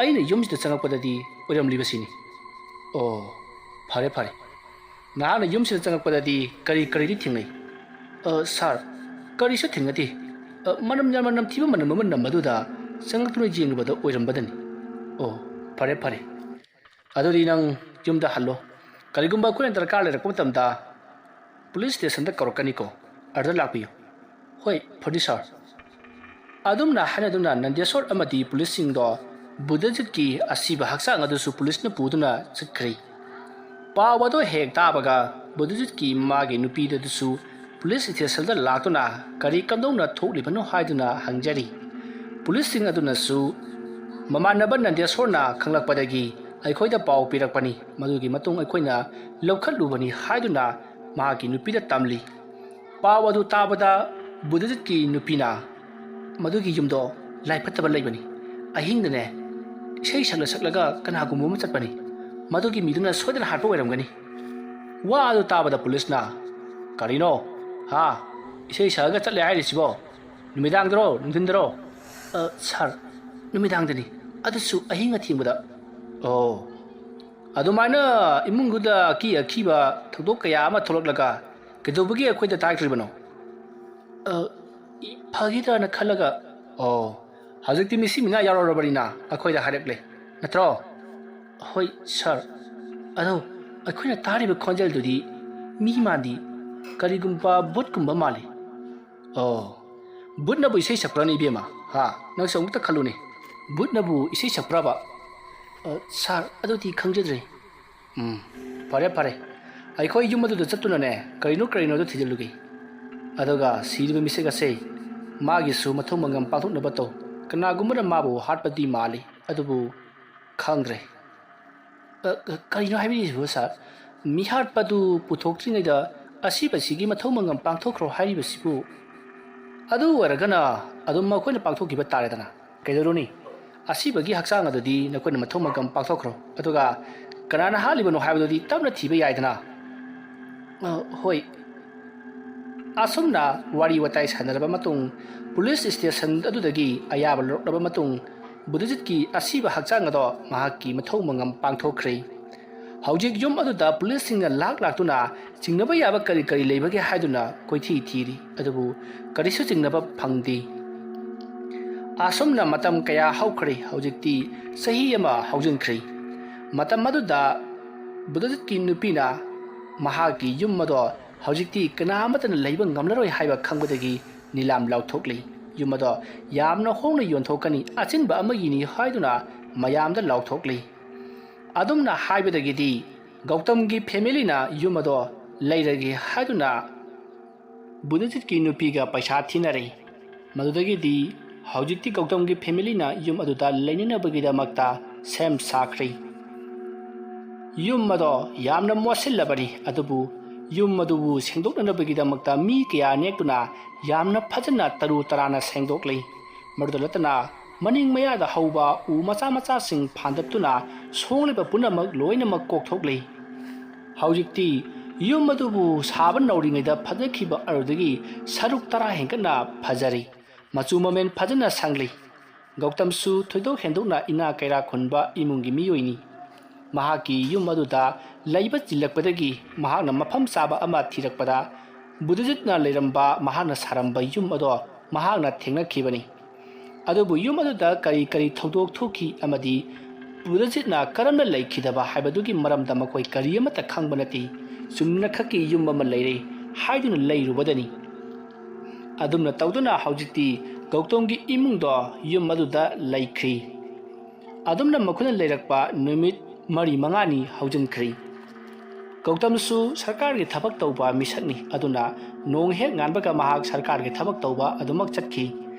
ꯑꯩꯅ ꯌꯨꯝꯁꯤꯗ ꯆꯪꯉꯛꯄꯗꯗꯤ ꯑꯣꯏꯔꯝꯂꯤꯕꯁꯤꯅꯤ꯫ ꯑꯣ, ꯐꯔꯦ ꯐꯔꯦ꯫ ꯅꯍꯥꯛꯅ ꯌꯨꯝꯁꯤꯗ ꯆꯪꯉꯛꯄꯗꯗꯤ ꯀꯔꯤ ꯀꯔꯤꯗꯤ ꯊꯦꯡꯅꯩ? "ꯑ, ꯁꯥꯔ, ꯀꯔꯤꯁꯨ ꯊꯦꯡꯅꯗꯦ꯫ ꯑ, ꯃꯅꯝ ꯌꯥꯝꯅ ꯅꯝꯊꯤꯕ ꯃꯅꯝ ꯑꯃ ꯅꯝꯕꯗꯨꯗ ꯆꯪꯉꯛꯇꯨꯅ ꯌꯦꯡꯂꯨꯕꯗ ꯑꯣꯏꯔꯝꯕꯗꯅꯤ꯫" "ꯑꯣ, ꯐꯔꯦ ꯐꯔꯦ꯫ ꯑꯗꯨꯗꯤ ꯅꯪ ꯌꯨꯝꯗ ꯍꯜꯂꯣ꯫ ꯀꯔꯤꯒꯨꯝꯕ ꯑꯩꯈꯣꯏꯅ ꯗꯔꯀꯥꯔ ꯂꯩꯔꯛꯄ ꯃꯇꯝꯗ ꯄꯨꯂꯤꯁ ꯁ꯭ꯇꯦꯁꯟꯗ ꯀꯧꯔꯛꯀꯅꯤꯀꯣ꯫ ꯑꯗꯨꯗ ꯂꯥꯛꯄꯤꯌꯨ꯫" "ꯍꯣꯏ, ꯐꯅꯤ ꯁꯥꯔ꯫" ꯑꯗꯨꯝꯅ ꯍꯥꯏꯅꯗꯨꯅ ꯅꯟꯗꯦꯁꯣꯔ ꯑꯃꯗꯤ ꯄꯨꯂꯤꯁꯁꯤꯡꯗꯣ ꯕꯨꯙꯖꯤꯠꯀꯤ ꯑꯁꯤꯕ ꯍꯛꯆꯥꯡ ꯑꯗꯨꯁꯨ ꯄꯨꯂꯤꯁꯅ ꯄꯨꯗꯨꯅ ꯆꯠꯈ꯭ꯔꯦ꯫ ꯄꯥꯎ ꯑꯗꯨ ꯍꯦꯛ ꯇꯥꯕꯒ ꯕꯨꯙꯖꯤꯠꯀꯤ ꯃꯥꯒꯤ ꯅꯨꯄꯤꯗꯨꯁꯨ ꯄꯨꯂꯤꯁ ꯁ꯭ꯇꯦꯁꯟꯗ ꯂꯥꯛꯇꯨꯅ ꯀꯔꯤ ꯀꯝꯗꯧꯅ ꯊꯣꯛꯂꯤꯕꯅꯣ ꯍꯥꯏꯗꯨꯅ ꯍꯪꯖꯔꯤ꯫ ꯄꯨꯂꯤꯁꯁꯤꯡ ꯑꯗꯨꯅꯁꯨ ꯃꯃꯥꯟꯅꯕ ꯅꯟꯗꯦꯁꯣꯔꯅ ꯈꯪꯂꯛꯄꯗꯒꯤ ꯑꯩꯈꯣꯏꯗ ꯄꯥꯎ ꯄꯤꯔꯛꯄꯅꯤ, ꯃꯗꯨꯒꯤ ꯃꯇꯨꯡ ꯑꯩꯈꯣꯏꯅ ꯂꯧꯈꯠꯂꯨꯕꯅꯤ ꯍꯥꯏꯗꯨꯅ ꯃꯍꯥꯛꯀꯤ ꯅꯨꯄꯤꯗ ꯇꯝꯂꯤ꯫ ꯄꯥꯎ ꯑꯗꯨ ꯇꯥꯕꯗ ꯕꯨꯙꯖꯤꯠꯀꯤ ꯅꯨꯄꯤꯅ, "ꯃꯗꯨꯒꯤ ꯌꯨꯝꯗꯣ ꯂꯥꯏ ꯐꯠꯇꯕ ꯂꯩꯕꯅꯤ꯫ ꯑꯍꯤꯡꯗꯅꯦ ꯏꯁꯩ ꯁꯛꯂ ꯁꯛꯂꯒ ꯀꯅꯥꯒꯨꯝꯕ ꯑꯃ ꯆꯠꯄꯅꯤ꯫ ꯃꯗꯨꯒꯤ ꯃꯤꯗꯨꯅ ꯁꯣꯏꯗꯅ ꯍꯥꯠꯄ ꯑꯣꯏꯔꯝꯒꯅꯤ꯫" ꯋꯥ ꯑꯗꯨ ꯇꯥꯕꯗ ꯄꯨꯂꯤꯁꯅ, "ꯀꯔꯤꯅꯣ? ꯍꯥ? ꯏꯁꯩ ꯁꯛꯑꯒ ꯆꯠꯂꯦ ꯍꯥꯏꯔꯤꯁꯤꯕꯣ? ꯅꯨꯃꯤꯗꯥꯡꯗꯔꯣ, ꯅꯨꯡꯊꯤꯟꯗꯔꯣ?" "ꯑ, ꯁꯥꯔ, ꯅꯨꯃꯤꯗꯥꯡꯗꯅꯤ, ꯑꯗꯨꯁꯨ ꯑꯍꯤꯡ ꯑꯊꯦꯡꯕꯗ꯫" "ꯑꯣ, ꯑꯗꯨꯃꯥꯏꯅ ꯏꯃꯨꯡꯗꯨꯗ ꯑꯀꯤ ꯑꯈꯤꯕ ꯊꯧꯗꯣꯛ ꯀꯌꯥ ꯑꯃ ꯊꯣꯛꯂꯛꯂꯒ ꯀꯩꯗꯧꯕꯒꯤ ꯑꯩꯈꯣꯏꯗ ꯇꯥꯛꯇ꯭ꯔꯤꯕꯅꯣ?" "ꯑ, ꯐꯈꯤꯗ꯭ꯔꯅ ꯈꯜꯂꯒ꯫" "ꯑꯣ, ꯍꯧꯖꯤꯛꯇꯤ ꯃꯤꯁꯤ ꯃꯤꯅꯥ ꯌꯥꯎꯔꯔꯕꯅꯤꯅ ꯑꯩꯈꯣꯏꯗ ꯍꯥꯏꯔꯛꯂꯦ, ꯅꯠꯇ꯭ꯔꯣ?" "ꯍꯣꯏ, ꯁꯥꯔ꯫ ꯑꯗꯣ ꯑꯩꯈꯣꯏꯅ ꯇꯥꯔꯤꯕ ꯈꯣꯟꯖꯦꯜꯗꯨꯗꯤ ꯃꯤ ꯃꯥꯟꯗꯤ, ꯀꯔꯤꯒꯨꯝꯕ ꯚꯨꯠꯀꯨꯝꯕ ꯃꯥꯜꯂꯤ꯫" "ꯑꯣ, ꯚꯨꯠꯅꯕꯨ ꯏꯁꯩ ꯁꯛꯄ꯭ꯔꯅꯦ ꯏꯕꯦꯝꯃ? ꯍꯥ? ꯅꯪꯁꯨ ꯑꯃꯨꯛꯇ ꯈꯜꯂꯨꯅꯦ, ꯚꯨꯠꯅꯕꯨ ꯏꯁꯩ ꯁꯛꯄ꯭ꯔꯕ?" "ꯑ, ꯁꯥꯔ, ꯑꯗꯨꯗꯤ ꯈꯪꯖꯗ꯭ꯔꯦ꯫" "ꯎꯝ, ꯐꯔꯦ ꯐꯔꯦ, ꯑꯩꯈꯣꯏ ꯌꯨꯝ ꯑꯗꯨꯗ ꯆꯠꯇꯨꯅꯅꯦ ꯀꯔꯤꯅꯣ ꯀꯔꯤꯅꯣꯗꯣ ꯊꯤꯖꯤꯜꯂꯨꯒꯦ꯫ ꯑꯗꯨꯒ ꯁꯤꯔꯤꯕ ꯃꯤꯁꯛ ꯑꯁꯦ ꯃꯥꯒꯤꯁꯨ ꯃꯊꯧ ꯃꯉꯝ ꯄꯥꯡꯊꯣꯛꯅꯕ ꯇꯧ꯫ ꯀꯅꯥꯒꯨꯝꯕꯅ ꯃꯥꯕꯨ ꯍꯥꯠꯄꯗꯤ ꯃꯥꯜꯂꯤ, ꯑꯗꯨꯕꯨ ꯈꯪꯗ꯭ꯔꯦ꯫" "ꯑ, ꯑ, ꯀꯔꯤꯅꯣ ꯍꯥꯏꯕꯤꯔꯤꯁꯤꯕꯨ, ꯁꯥꯔ? ꯃꯤꯍꯥꯠꯄꯗꯨ ꯄꯨꯊꯣꯛꯇ꯭ꯔꯤꯉꯩꯗ ꯑꯁꯤꯕꯁꯤꯒꯤ ꯃꯊꯧ ꯃꯉꯝ ꯄꯥꯡꯊꯣꯛꯈ꯭ꯔꯣ ꯍꯥꯏꯔꯤꯕꯁꯤꯕꯨ?" "ꯑꯗꯨ ꯑꯣꯏꯔꯒꯅ ꯑꯗꯨꯝ ꯃꯈꯣꯏꯅ ꯄꯥꯡꯊꯣꯛꯈꯤꯕ ꯇꯥꯔꯦꯗꯅ꯫ ꯀꯩꯗꯧꯔꯨꯅꯤ? ꯑꯁꯤꯕꯒꯤ ꯍꯛꯆꯥꯡ ꯑꯗꯨꯗꯤ ꯅꯈꯣꯏꯅ ꯃꯊꯧ ꯃꯉꯝ ꯄꯥꯡꯊꯣꯛꯈ꯭ꯔꯣ, ꯑꯗꯨꯒ ꯀꯅꯥꯅ ꯍꯥꯠꯂꯤꯕꯅꯣ ꯍꯥꯏꯕꯗꯨꯗꯤ ꯇꯞꯅ ꯊꯤꯕ ꯌꯥꯏꯗꯅ꯫" ꯑ, ꯍꯣꯏ꯫ ꯑꯁꯨꯝꯅ ꯋꯥꯔꯤ ꯋꯥꯇꯥꯏ ꯁꯥꯟꯅꯔꯕ ꯃꯇꯨꯡ, ꯄꯨꯂꯤꯁ ꯁ꯭ꯇꯦꯁꯟ ꯑꯗꯨꯗꯒꯤ ꯑꯌꯥꯕ ꯂꯧꯔꯛꯂꯕ ꯃꯇꯨꯡ, ꯕꯨꯙꯖꯤꯠꯀꯤ ꯑꯁꯤꯕ ꯍꯛꯆꯥꯡ ꯑꯗꯣ ꯃꯍꯥꯛꯀꯤ ꯃꯊꯧ ꯃꯉꯝ ꯄꯥꯡꯊꯣꯛꯈ꯭ꯔꯦ꯫ ꯍꯧꯖꯤꯛ ꯌꯨꯝ ꯑꯗꯨꯗ ꯄꯨꯂꯤꯁꯁꯤꯡꯅ ꯂꯥꯛ ꯂꯥꯛꯇꯨꯅ ꯆꯤꯡꯅꯕ ꯌꯥꯕ ꯀꯔꯤ ꯀꯔꯤ ꯂꯩꯕꯒꯦ ꯍꯥꯏꯗꯨꯅ ꯀꯣꯏꯊꯤ ꯊꯤꯔꯤ, ꯑꯗꯨꯕꯨ ꯀꯔꯤꯁꯨ ꯆꯤꯡꯅꯕ ꯐꯪꯗꯦ꯫ ꯑꯁꯨꯝꯅ ꯃꯇꯝ ꯀꯌꯥ ꯍꯧꯈ꯭ꯔꯦ꯫ ꯍꯧꯖꯤꯛꯇꯤ ꯆꯍꯤ ꯑꯃ ꯍꯧꯖꯤꯟꯈ꯭ꯔꯦ꯫ ꯃꯇꯝ ꯑꯗꯨꯗ ꯕꯨꯙꯖꯤꯠꯀꯤ ꯅꯨꯄꯤꯅ ꯃꯍꯥꯛꯀꯤ ꯌꯨꯝ ꯑꯗꯣ ꯍꯧꯖꯤꯛꯇꯤ ꯀꯅꯥ ꯑꯃꯠꯇꯅ ꯂꯩꯕ ꯉꯝꯂꯔꯣꯏ ꯍꯥꯏꯕ ꯈꯪꯕꯗꯒꯤ ꯅꯤꯂꯥꯝ ꯂꯥꯎꯊꯣꯛꯂꯤ꯫ ꯌꯨꯝ ꯑꯗꯣ ꯌꯥꯝꯅ ꯍꯣꯡꯅ ꯌꯣꯟꯊꯣꯛꯀꯅꯤ, ꯑꯆꯤꯟꯕ ꯑꯃꯒꯤꯅꯤ ꯍꯥꯏꯗꯨꯅ ꯃꯌꯥꯝꯗ ꯂꯥꯎꯊꯣꯛꯂꯤ꯫ ꯑꯗꯨꯝꯅ ꯍꯥꯏꯕꯗꯒꯤꯗꯤ ꯒꯧꯇꯝꯒꯤ ꯐꯦꯃꯤꯂꯤꯅ ꯌꯨꯝ ꯑꯗꯣ ꯂꯩꯔꯒꯦ ꯍꯥꯏꯗꯨꯅ ꯕꯨꯙꯖꯤꯠꯀꯤ ꯅꯨꯄꯤꯒ ꯄꯩꯁꯥ ꯊꯤꯅꯔꯦ꯫ ꯃꯗꯨꯗꯒꯤꯗꯤ ꯍꯧꯖꯤꯛꯇꯤ ꯒꯧꯇꯝꯒꯤ ꯐꯦꯃꯤꯂꯤꯅ ꯌꯨꯝ ꯑꯗꯨꯗ ꯂꯩꯅꯅꯕꯒꯤꯗꯃꯛꯇ ꯁꯦꯝ ꯁꯥꯈ꯭ꯔꯦ꯫ ꯌꯨꯝ ꯑꯗꯣ ꯌꯥꯝꯅ ꯃꯣꯠꯁꯤꯜꯂꯕꯅꯤ, ꯑꯗꯨꯕꯨ ꯌꯨꯝ ꯑꯗꯨꯕꯨ ꯁꯦꯡꯗꯣꯛꯅꯅꯕꯒꯤꯗꯃꯛꯇ ꯃꯤ ꯀꯌꯥ ꯅꯦꯛꯇꯨꯅ ꯌꯥꯝꯅ ꯐꯖꯅ ꯇꯔꯨ ꯇꯔꯥꯅ ꯁꯦꯡꯗꯣꯛꯂꯤ꯫ ꯃꯗꯨꯗ ꯅꯠꯇꯅ ꯃꯅꯤꯡ ꯃꯌꯥꯗ ꯍꯧꯕ ꯎ ꯃꯆꯥ ꯃꯆꯥꯁꯤꯡ ꯐꯥꯟꯗꯠꯇꯨꯅ ꯁꯣꯡꯂꯤꯕ ꯄꯨꯝꯅꯃꯛ ꯂꯣꯏꯅꯃꯛ ꯀꯣꯛꯊꯣꯛꯂꯤ꯫ ꯍꯧꯖꯤꯛꯇꯤ ꯌꯨꯝ ꯑꯗꯨꯕꯨ ꯁꯥꯕ ꯅꯧꯔꯤꯉꯩꯗ ꯐꯖꯈꯤꯕ ꯑꯗꯨꯗꯒꯤ ꯁꯔꯨꯛ ꯇꯔꯥ ꯍꯦꯟꯒꯠꯅ ꯐꯖꯔꯤ꯫ ꯃꯆꯨ ꯃꯃꯦꯟ ꯐꯖꯅ ꯁꯪꯂꯤ꯫ ꯒꯧꯇꯝꯁꯨ ꯊꯣꯏꯗꯣꯛ ꯍꯦꯟꯗꯣꯛꯅ ꯏꯅꯥ ꯀꯩꯔꯥ ꯈꯨꯟꯕ ꯏꯃꯨꯡꯒꯤ ꯃꯤꯑꯣꯏꯅꯤ꯫ ꯃꯍꯥꯛꯀꯤ ꯌꯨꯝ ꯑꯗꯨꯗ ꯂꯩꯕ ꯆꯤꯜꯂꯛꯄꯗꯒꯤ ꯃꯍꯥꯛꯅ ꯃꯐꯝ ꯆꯥꯕ ꯑꯃ ꯊꯤꯔꯛꯄꯗ ꯕꯨꯙꯖꯤꯠꯅ ꯂꯩꯔꯝꯕ ꯃꯍꯥꯛꯅ ꯁꯥꯔꯝꯕ ꯌꯨꯝ ꯑꯗꯣ ꯃꯍꯥꯛꯅ ꯊꯦꯡꯅꯈꯤꯕꯅꯤ꯫ ꯑꯗꯨꯕꯨ ꯌꯨꯝ ꯑꯗꯨꯗ ꯀꯔꯤ ꯀꯔꯤ ꯊꯧꯗꯣꯛ ꯊꯣꯛꯈꯤ ꯑꯃꯗꯤ ꯕꯨꯙꯖꯤꯠꯅ ꯀꯔꯝꯅ ꯂꯩꯈꯤꯗꯕ ꯍꯥꯏꯕꯗꯨꯒꯤ ꯃꯔꯝꯗ ꯃꯈꯣꯏ ꯀꯔꯤ ꯑꯃꯠꯇ ꯈꯪꯕ ꯅꯠꯇꯦ꯫ ꯆꯨꯝꯅꯈꯛꯀꯤ ꯌꯨꯝ ꯑꯃ ꯂꯩꯔꯦ ꯍꯥꯏꯗꯨꯅ ꯂꯩꯔꯨꯕꯗꯅꯤ꯫ ꯑꯗꯨꯝꯅ ꯇꯧꯗꯨꯅ ꯍꯧꯖꯤꯛꯇꯤ ꯒꯧꯇꯝꯒꯤ ꯏꯃꯨꯡꯗꯣ ꯌꯨꯝ ꯑꯗꯨꯗ ꯂꯩꯈ꯭ꯔꯤ꯫ ꯑꯗꯨꯝꯅ ꯃꯈꯣꯏꯅ ꯂꯩꯔꯛꯄ ꯅꯨꯃꯤꯠ ꯃꯔꯤ ꯃꯉꯥꯅꯤ ꯍꯧꯖꯤꯟꯈ꯭ꯔꯤ꯫ ꯒꯧꯇꯝꯁꯨ ꯁꯔꯀꯥꯔꯒꯤ ꯊꯕꯛ ꯇꯧꯕ ꯃꯤꯁꯛꯅꯤ, ꯑꯗꯨꯅ ꯅꯣꯡ ꯍꯦꯛ ꯉꯥꯟꯕꯒ ꯃꯍꯥꯛ ꯁꯔꯀꯥꯔꯒꯤ ꯊꯕꯛ ꯇꯧꯕ ꯑꯗꯨꯃꯛ ꯆꯠꯈꯤ꯫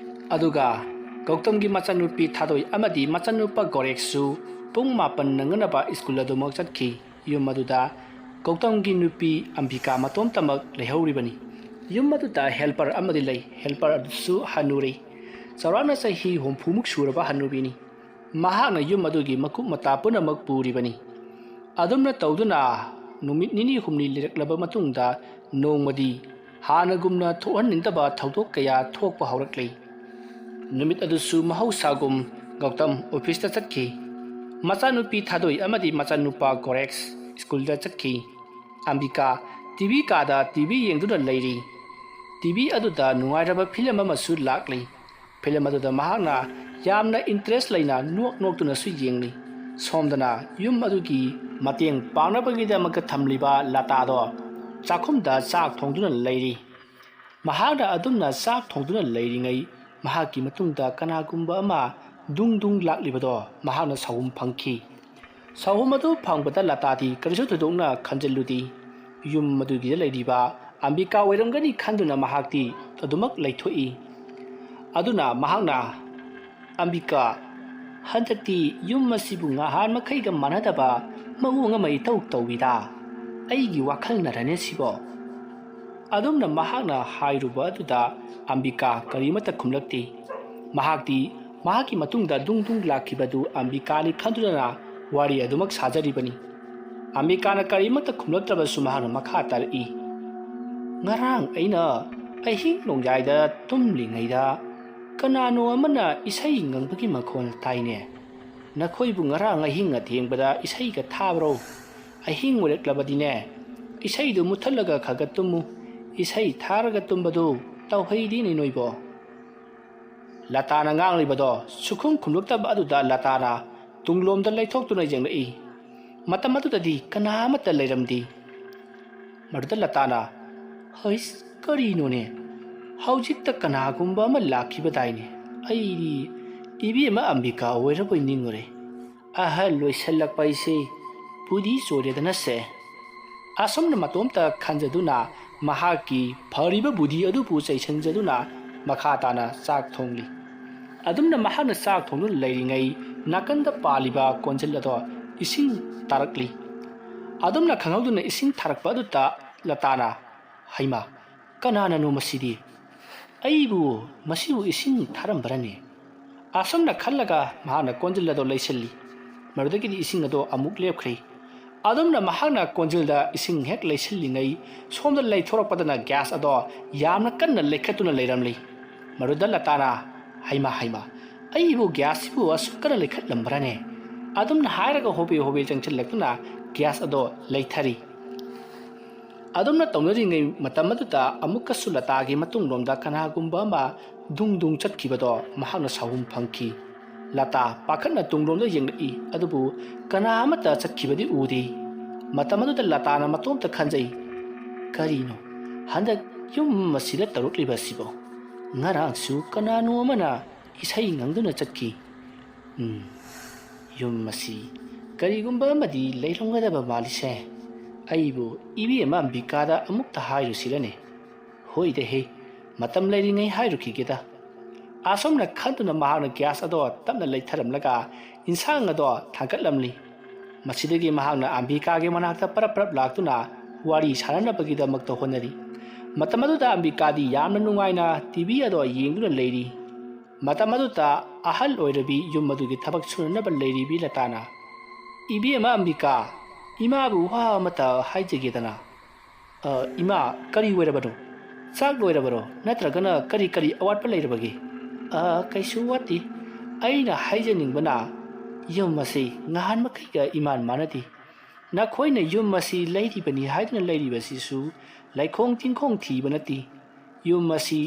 ꯑꯗꯨꯒ ꯒꯧꯇꯝꯒꯤ ꯃꯆꯟꯅꯨꯄꯤ ꯊꯥꯗꯣꯏ ꯑꯃꯗꯤ ꯃꯆꯟꯅꯨꯄꯥ ꯒꯣꯔꯦꯛꯁꯨ ꯄꯨꯡ ꯃꯥꯄꯟ ꯅꯪꯅꯅꯕ ꯁ꯭ꯀꯨꯜ ꯑꯗꯨꯃꯛ ꯆꯠꯈꯤ꯫ ꯌꯨꯝ ꯑꯗꯨꯗ ꯒꯧꯇꯝꯒꯤ ꯅꯨꯄꯤ ꯑꯝꯕꯤꯀꯥ ꯃꯇꯣꯝꯇꯃꯛ ꯂꯩꯍꯧꯔꯤꯕꯅꯤ꯫ ꯌꯨꯝ ꯑꯗꯨꯗ ꯍꯦꯜꯄꯔ ꯑꯃꯗꯤ ꯂꯩ꯫ ꯍꯦꯜꯄꯔ ꯑꯗꯨꯁꯨ ꯍꯅꯨꯔꯦ꯫ ꯆꯥꯎꯔꯥꯛꯅ ꯆꯍꯤ ꯍꯨꯝꯐꯨꯃꯨꯛ ꯁꯨꯔꯕ ꯍꯅꯨꯕꯤꯅꯤ꯫ ꯃꯍꯥꯛꯅ ꯌꯨꯝ ꯑꯗꯨꯒꯤ ꯃꯀꯨꯞ ꯃꯇꯥ ꯄꯨꯝꯅꯃꯛ ꯄꯨꯔꯤꯕꯅꯤ꯫ ꯑꯗꯨꯝꯅ ꯇꯧꯗꯨꯅ ꯅꯨꯃꯤꯠ ꯅꯤꯅꯤ ꯍꯨꯝꯅꯤ ꯂꯩꯔꯛꯂꯕ ꯃꯇꯨꯡꯗ ꯅꯣꯡꯃꯗꯤ ꯍꯥꯟꯅꯒꯨꯝꯅ ꯊꯣꯛꯍꯟꯅꯤꯡꯗꯕ ꯊꯧꯗꯣꯛ ꯀꯌꯥ ꯊꯣꯛꯄ ꯍꯧꯔꯛꯂꯤ꯫ ꯅꯨꯃꯤꯠ ꯑꯗꯨꯁꯨ ꯃꯍꯧꯁꯥꯒꯨꯝ ꯒꯧꯇꯝ ꯑꯣꯐꯤꯁꯇ ꯆꯠꯈꯤ꯫ ꯃꯆꯥꯅꯨꯄꯤ ꯊꯥꯗꯣꯏ ꯑꯃꯗꯤ ꯃꯆꯥꯅꯨꯄꯥ ꯒꯣꯔꯦꯛꯁ ꯁ꯭ꯀꯨꯜꯗ ꯆꯠꯈꯤ꯫ ꯑꯝꯕꯤꯀꯥ ꯇꯤ ꯚꯤ ꯀꯥꯗ ꯇꯤ ꯚꯤ ꯌꯦꯡꯗꯨꯅ ꯂꯩꯔꯤ꯫ ꯇꯤ ꯚꯤ ꯑꯗꯨꯗ ꯅꯨꯡꯉꯥꯏꯔꯕ ꯐꯤꯂꯝ ꯑꯃꯁꯨ ꯂꯥꯛꯂꯤ꯫ ꯐꯤꯂꯝ ꯑꯗꯨꯗ ꯃꯍꯥꯛꯅ ꯌꯥꯝꯅ ꯏꯟꯇꯔꯦꯁ ꯂꯩꯅ ꯅꯣꯛ ꯅꯣꯛꯇꯨꯅꯁꯨ ꯌꯦꯡꯂꯤ꯫ ꯁꯣꯝꯗꯅ ꯌꯨꯝ ꯑꯗꯨꯒꯤ ꯃꯇꯦꯡ ꯄꯥꯡꯅꯕꯒꯤꯗꯃꯛꯇ ꯊꯝꯂꯤꯕ ꯂꯇꯥꯗꯣ ꯆꯥꯛꯈꯨꯝꯗ ꯆꯥꯛ ꯊꯣꯡꯗꯨꯅ ꯂꯩꯔꯤ꯫ ꯃꯍꯥꯛꯅ ꯑꯗꯨꯝꯅ ꯆꯥꯛ ꯊꯣꯡꯗꯨꯅ ꯂꯩꯔꯤꯉꯩ ꯃꯍꯥꯛꯀꯤ ꯃꯇꯨꯡꯗ ꯀꯅꯥꯒꯨꯝꯕ ꯑꯃ ꯗꯨꯡ ꯗꯨꯡ ꯂꯥꯛꯂꯤꯕꯗꯣ ꯃꯍꯥꯛꯅ ꯁꯥꯎꯍꯨꯝ ꯐꯪꯈꯤ꯫ ꯁꯥꯎꯍꯨꯝ ꯑꯗꯨ ꯐꯪꯕꯗ ꯂꯇꯥꯗꯤ ꯀꯔꯤꯁꯨ ꯊꯣꯏꯗꯣꯛꯅ ꯈꯟꯖꯤꯜꯂꯨꯗꯦ꯫ ꯌꯨꯝ ꯑꯗꯨꯒꯤꯗ ꯂꯩꯔꯤꯕ ꯑꯝꯕꯤꯀꯥ ꯑꯣꯏꯔꯝꯒꯅꯤ ꯈꯟꯗꯨꯅ ꯃꯍꯥꯛꯇꯤ ꯑꯗꯨꯃꯛ ꯂꯩꯊꯣꯛꯏ꯫ ꯑꯗꯨꯅ ꯃꯍꯥꯛꯅ, "ꯑꯝꯕꯤꯀꯥ, ꯍꯟꯗꯛꯇꯤ ꯌꯨꯝ ꯑꯁꯤꯕꯨ ꯉꯍꯥꯟ ꯃꯈꯩꯒ ꯃꯥꯟꯅꯗꯕ ꯃꯑꯣꯡ ꯑꯃ ꯏꯇꯧ ꯇꯧꯏꯗ꯫ ꯑꯩꯒꯤ ꯋꯥꯈꯜꯅꯔꯅꯦ ꯁꯤꯕꯣ?" ꯑꯗꯨꯝꯅ ꯃꯍꯥꯛꯅ ꯍꯥꯏꯔꯨꯕ ꯑꯗꯨꯗ ꯑꯝꯕꯤꯀꯥ ꯀꯔꯤꯃꯠꯇ ꯈꯨꯝꯂꯛꯇꯦ꯫ ꯃꯍꯥꯛꯇꯤ ꯃꯍꯥꯛꯀꯤ ꯃꯇꯨꯡꯗ ꯗꯨꯡ ꯗꯨꯡ ꯂꯥꯛꯈꯤꯕꯗꯨ ꯑꯝꯕꯤꯀꯥꯅꯤ ꯈꯟꯗꯨꯅ ꯋꯥꯔꯤ ꯑꯗꯨꯃꯛ ꯁꯥꯖꯔꯤꯕꯅꯤ꯫ ꯑꯝꯕꯤꯀꯥꯅ ꯀꯔꯤꯃꯠꯇ ꯈꯨꯝꯂꯛꯇ꯭ꯔꯕꯁꯨ ꯃꯍꯥꯛꯅ ꯃꯈꯥ ꯇꯥꯔꯛꯏ, "ꯉꯔꯥꯡ ꯑꯩꯅ ꯑꯍꯤꯡ ꯅꯣꯡꯌꯥꯏꯗ ꯇꯨꯝꯂꯤꯉꯩꯗ ꯀꯅꯥꯅꯣ ꯑꯃꯅ ꯏꯁꯩ ꯉꯪꯕꯒꯤ ꯃꯈꯣꯜ ꯇꯥꯏꯅꯦ꯫ ꯅꯈꯣꯏꯕꯨ ꯉꯔꯥꯡ ꯑꯍꯤꯡ ꯑꯊꯦꯡꯕꯗ ꯏꯁꯩꯒ ꯊꯥꯕ꯭ꯔꯣ? ꯑꯍꯤꯡ ꯑꯣꯏꯔꯛꯂꯕꯗꯤꯅꯦ, ꯏꯁꯩꯗꯨ ꯃꯨꯠꯊꯠꯂꯒ ꯈꯔ ꯈꯔ ꯇꯨꯝꯃꯨ꯫ ꯏꯁꯩ ꯊꯥꯔꯒ ꯇꯨꯝꯕꯗꯨ ꯇꯧꯍꯩꯗꯦꯅꯦ ꯅꯣꯏꯕꯣ?" ꯂꯇꯥꯅ ꯉꯥꯡꯂꯤꯕꯗꯣ ꯁꯨꯈꯨꯝ ꯈꯨꯝꯂꯛꯇꯕ ꯑꯗꯨꯗ ꯂꯇꯥꯅ ꯇꯨꯡꯂꯣꯝꯗ ꯂꯩꯊꯣꯛꯇꯨꯅ ꯌꯦꯡꯂꯛꯏ꯫ ꯃꯇꯝ ꯑꯗꯨꯗꯗꯤ ꯀꯅꯥ ꯑꯃꯠꯇ ꯂꯩꯔꯝꯗꯦ꯫ ꯃꯗꯨꯗ ꯂꯇꯥꯅ, "ꯍꯩꯁ, ꯀꯔꯤꯅꯣꯅꯦ? ꯍꯧꯖꯤꯛꯇ ꯀꯅꯥꯒꯨꯝꯕ ꯑꯃ ꯂꯥꯛꯈꯤꯕꯗꯥꯏꯅꯦ? ꯑꯩꯗꯤ ꯏꯕꯦꯝꯃ ꯑꯝꯕꯤꯀꯥ ꯑꯣꯏꯔꯕꯣꯏ ꯅꯤꯡꯉꯨꯔꯦ꯫ ꯑꯍꯜ ꯑꯣꯏꯁꯜꯂꯛꯄ ꯍꯥꯏꯁꯦ ꯕꯨꯙꯤ ꯆꯣꯏꯔꯦꯗꯅꯁꯦ꯫" ꯑꯁꯨꯝꯅ ꯃꯇꯣꯝꯇ ꯈꯟꯖꯗꯨꯅ ꯃꯍꯥꯛꯀꯤ ꯐꯔꯤꯕ ꯕꯨꯙꯤ ꯑꯗꯨꯕꯨ ꯆꯩꯁꯤꯟꯖꯗꯨꯅ ꯃꯈꯥ ꯇꯥꯅ ꯆꯥꯛ ꯊꯣꯡꯂꯤ꯫ ꯑꯗꯨꯝꯅ ꯃꯍꯥꯛꯅ ꯆꯥꯛ ꯊꯣꯡꯗꯨꯅ ꯂꯩꯔꯤꯉꯩ ꯅꯥꯀꯟꯗ ꯄꯥꯜꯂꯤꯕ ꯀꯣꯟꯖꯤꯜ ꯑꯗꯣ ꯏꯁꯤꯡ ꯇꯥꯔꯛꯂꯤ꯫ ꯑꯗꯨꯝꯅ ꯈꯪꯍꯧꯗꯅ ꯏꯁꯤꯡ ꯊꯥꯔꯛꯄ ꯑꯗꯨꯗ ꯂꯇꯥꯅ, "ꯍꯩꯃꯥ, ꯀꯅꯥꯅꯅꯣ ꯃꯁꯤꯗꯤ? ꯑꯩꯕꯨ, ꯃꯁꯤꯕꯨ ꯏꯁꯤꯡ ꯊꯥꯔꯝꯕꯔꯅꯦ?" ꯑꯁꯨꯝꯅ ꯈꯜꯂꯒ ꯃꯍꯥꯛꯅ ꯀꯣꯟꯖꯤꯜ ꯑꯗꯣ ꯂꯩꯁꯤꯜꯂꯤ꯫ ꯃꯗꯨꯗꯒꯤꯗꯤ ꯏꯁꯤꯡ ꯑꯗꯣ ꯑꯃꯨꯛ ꯂꯦꯞꯈ꯭ꯔꯦ꯫ ꯑꯗꯨꯝꯅ ꯃꯍꯥꯛꯅ ꯀꯣꯟꯖꯤꯜꯗ ꯏꯁꯤꯡ ꯍꯦꯛ ꯂꯩꯁꯤꯜꯂꯤꯉꯩ, ꯁꯣꯝꯗ ꯂꯩꯊꯣꯔꯛꯄꯗꯅ ꯒ꯭ꯌꯥꯁ ꯑꯗꯣ ꯌꯥꯝꯅ ꯀꯟꯅ ꯂꯩꯈꯠꯇꯨꯅ ꯂꯩꯔꯝꯂꯤ꯫ ꯃꯗꯨꯗ ꯂꯇꯥꯅ, "ꯍꯩꯃꯥ, ꯍꯩꯃꯥ, ꯑꯩꯕꯨ ꯒ꯭ꯌꯥꯁꯁꯤꯕꯨ ꯑꯁꯨꯛ ꯀꯟꯅ ꯂꯩꯈꯠꯂꯝꯕ꯭ꯔꯥꯅꯦ?" ꯑꯗꯨꯝꯅ ꯍꯥꯏꯔꯒ ꯍꯣꯕꯦ ꯍꯣꯕꯦ ꯆꯪꯁꯤꯜꯂꯛꯇꯨꯅ ꯒ꯭ꯌꯥꯁ ꯑꯗꯣ ꯂꯩꯊꯔꯤ꯫ ꯑꯗꯨꯝꯅ ꯇꯧꯅꯔꯤꯉꯩ ꯃꯇꯝ ꯑꯗꯨꯗ ꯑꯃꯨꯛꯀꯁꯨ ꯂꯇꯥꯒꯤ ꯃꯇꯨꯡꯂꯣꯝꯗ ꯀꯅꯥꯒꯨꯝꯕ ꯑꯃ ꯗꯨꯡ ꯗꯨꯡ ꯆꯠꯈꯤꯕꯗꯣ ꯃꯍꯥꯛꯅ ꯁꯥꯎꯍꯨꯝ ꯐꯪꯈꯤ꯫ ꯂꯇꯥ ꯄꯥꯈꯠꯅ ꯇꯨꯡꯂꯣꯝꯗ ꯌꯦꯡꯂꯛꯏ, ꯑꯗꯨꯕꯨ ꯀꯅꯥ ꯑꯃꯠꯇ ꯆꯠꯈꯤꯕꯗꯤ ꯎꯗꯦ꯫ ꯃꯇꯝ ꯑꯗꯨꯗ ꯂꯇꯥꯅ ꯃꯇꯣꯝꯇ ꯈꯟꯖꯩ, "ꯀꯔꯤꯅꯣ ꯍꯟꯗꯛ ꯌꯨꯝ ꯑꯁꯤꯗ ꯇꯧꯔꯛꯂꯤꯕ ꯑꯁꯤꯕꯣ? ꯉꯔꯥꯡꯁꯨ ꯀꯅꯥꯅꯣ ꯑꯃꯅ ꯏꯁꯩ ꯉꯪꯗꯨꯅ ꯆꯠꯈꯤ꯫ ꯎꯝ, ꯌꯨꯝ ꯑꯁꯤ ꯀꯔꯤꯒꯨꯝꯕ ꯑꯃꯗꯤ ꯂꯩꯔꯝꯒꯗꯕ ꯃꯥꯜꯂꯤꯁꯦ꯫ ꯑꯩꯕꯨ ꯏꯕꯦꯝꯃ ꯑꯝꯕꯤꯀꯥꯗ ꯑꯃꯨꯛꯇ ꯍꯥꯏꯔꯨꯁꯤꯔꯅꯦ? ꯍꯣꯏꯗ ꯍꯦ, ꯃꯇꯝ ꯂꯩꯔꯤꯉꯩ ꯍꯥꯏꯔꯨꯈꯤꯒꯦꯗ꯫" ꯑꯁꯨꯝꯅ ꯈꯟꯗꯨꯅ ꯃꯍꯥꯛꯅ ꯒ꯭ꯌꯥꯁ ꯑꯗꯣ ꯇꯞꯅ ꯂꯩꯊꯔꯝꯂꯒ ꯏꯟꯁꯥꯡ ꯑꯗꯣ ꯊꯥꯡꯒꯠꯂꯝꯂꯤ꯫ ꯃꯁꯤꯗꯒꯤ ꯃꯍꯥꯛꯅ ꯑꯝꯕꯤꯀꯥꯒꯤ ꯃꯅꯥꯛꯇ ꯄꯔꯞ ꯄꯔꯞ ꯂꯥꯛꯇꯨꯅ ꯋꯥꯔꯤ ꯁꯥꯟꯅꯅꯕꯒꯤꯗꯃꯛꯇ ꯍꯣꯠꯅꯔꯤ꯫ ꯃꯇꯝ ꯑꯗꯨꯗ ꯑꯝꯕꯤꯀꯥꯗꯤ ꯌꯥꯝꯅ ꯅꯨꯡꯉꯥꯏꯅ ꯇꯤ ꯚꯤ ꯑꯗꯣ ꯌꯦꯡꯗꯨꯅ ꯂꯩꯔꯤ꯫ ꯃꯇꯝ ꯑꯗꯨꯗ ꯑꯍꯜ ꯑꯣꯏꯔꯕꯤ ꯌꯨꯝ ꯑꯗꯨꯒꯤ ꯊꯕꯛ ꯁꯨꯅꯅꯕ ꯂꯩꯔꯤꯕꯤ ꯂꯇꯥꯅ, "ꯏꯕꯦꯝꯃ ꯑꯝꯕꯤꯀꯥ, ꯏꯃꯥꯕꯨ ꯋꯥ ꯑꯃꯇ ꯍꯥꯏꯖꯒꯦꯗꯅ꯫" "ꯑ, ꯏꯃꯥ, ꯀꯔꯤ ꯑꯣꯏꯔꯕꯅꯣ? ꯆꯥꯛ ꯂꯣꯏꯔꯕꯔꯣ? ꯅꯠꯇ꯭ꯔꯒꯅ ꯀꯔꯤ ꯀꯔꯤ ꯑꯋꯥꯠꯄ ꯂꯩꯔꯕꯒꯦ?" "ꯑ, ꯀꯩꯁꯨ ꯋꯥꯠꯇꯦ꯫ ꯑꯩꯅ ꯍꯥꯏꯖꯅꯤꯡꯕꯅ, ꯌꯨꯝ ꯑꯁꯤ ꯅꯍꯥꯟ ꯃꯈꯩꯒ ꯏꯃꯥꯟ ꯃꯥꯟꯅꯗꯦ꯫ ꯅꯈꯣꯏꯅ ꯌꯨꯝ ꯑꯁꯤ ꯂꯩꯔꯤꯕꯅꯤ ꯍꯥꯏꯗꯨꯅ ꯂꯩꯔꯤꯕꯁꯤꯁꯨ ꯂꯩꯈꯣꯡ ꯇꯤꯡꯈꯣꯡ ꯊꯤꯕ ꯅꯠꯇꯦ꯫ ꯌꯨꯝ ꯑꯁꯤ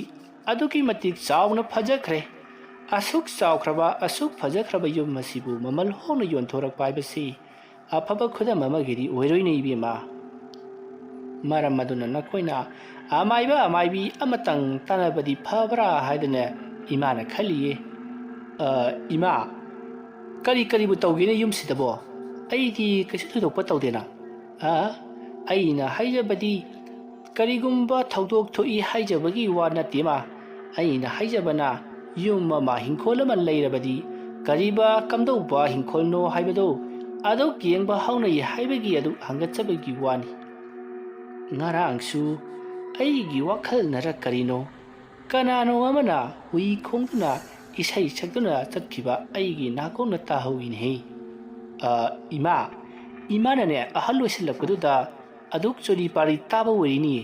ꯑꯗꯨꯛꯀꯤ ꯃꯇꯤꯛ ꯆꯥꯎꯅ ꯐꯖꯈ꯭ꯔꯦ꯫ ꯑꯁꯨꯛ ꯆꯥꯎꯈ꯭ꯔꯕ, ꯑꯁꯨꯛ ꯐꯖꯈ꯭ꯔꯕ ꯌꯨꯝ ꯑꯁꯤꯕꯨ ꯃꯃꯜ ꯍꯣꯡꯅ ꯌꯣꯟꯊꯣꯔꯛꯄ ꯍꯥꯏꯕꯁꯤ ꯑꯐꯕ ꯈꯨꯗꯝ ꯑꯃꯒꯤꯗꯤ ꯑꯣꯏꯔꯣꯏꯅꯦ, ꯏꯕꯦꯝꯃ꯫ ꯃꯔꯝ ꯑꯗꯨꯅ ꯅꯈꯣꯏꯅ ꯑꯃꯥꯏꯕ ꯑꯃꯥꯏꯕꯤ ꯑꯃꯇꯪ ꯇꯥꯟꯅꯕꯗꯤ ꯐꯕ꯭ꯔꯥ ꯍꯥꯏꯗꯅ ꯏꯃꯥꯅ ꯈꯜꯂꯤꯌꯦ꯫" "ꯑ, ꯏꯃꯥ, ꯀꯔꯤ ꯀꯔꯤꯕꯨ ꯇꯧꯒꯦꯅꯦ ꯌꯨꯝꯁꯤꯗꯕꯣ? ꯑꯩꯗꯤ ꯀꯩꯁꯨ ꯊꯣꯏꯗꯣꯛꯄ ꯇꯧꯗꯦꯅ꯫" "ꯑ, ꯑꯩꯅ ꯍꯥꯏꯖꯕꯗꯤ ꯀꯔꯤꯒꯨꯝꯕ ꯊꯧꯗꯣꯛ ꯊꯣꯛꯏ ꯍꯥꯏꯖꯕꯒꯤ ꯋꯥ ꯅꯠꯇꯦ, ꯃꯥ꯫ ꯑꯩꯅ ꯍꯥꯏꯖꯕꯅ, ꯌꯨꯝ ꯑꯃ, ꯍꯤꯡꯈꯣꯜ ꯑꯃ ꯂꯩꯔꯕꯗꯤ ꯀꯔꯤꯕ ꯀꯝꯗꯧꯕ ꯍꯤꯡꯈꯣꯜꯅꯣ ꯍꯥꯏꯕꯗꯨ ꯑꯗꯨꯛ ꯌꯦꯡꯕ ꯍꯧꯅꯩ ꯍꯥꯏꯕꯒꯤ ꯑꯗꯨꯛ ꯍꯪꯒꯠꯆꯕꯒꯤ ꯋꯥꯅꯤ꯫ ꯉꯔꯥꯡꯁꯨ ꯑꯩꯒꯤ ꯋꯥꯈꯜꯅꯔ ꯀꯔꯤꯅꯣ, ꯀꯅꯥꯅꯣ ꯑꯃꯅ ꯍꯨꯏ ꯈꯣꯡꯗꯨꯅ ꯏꯁꯩ ꯁꯛꯇꯨꯅ ꯆꯠꯈꯤꯕ ꯑꯩꯒꯤ ꯅꯥꯀꯣꯡꯅ ꯇꯥꯍꯧꯏꯅꯦꯍꯦ꯫ ꯑ, ꯏꯃꯥ, ꯏꯃꯥꯅꯅꯦ ꯑꯍꯜ ꯑꯣꯏꯁꯤꯜꯂꯛꯄꯗꯨꯗ ꯑꯗꯨꯛ ꯆꯨꯔꯤ ꯄꯥꯔꯤ ꯇꯥꯕ ꯑꯣꯏꯔꯤꯅꯤꯌꯦ꯫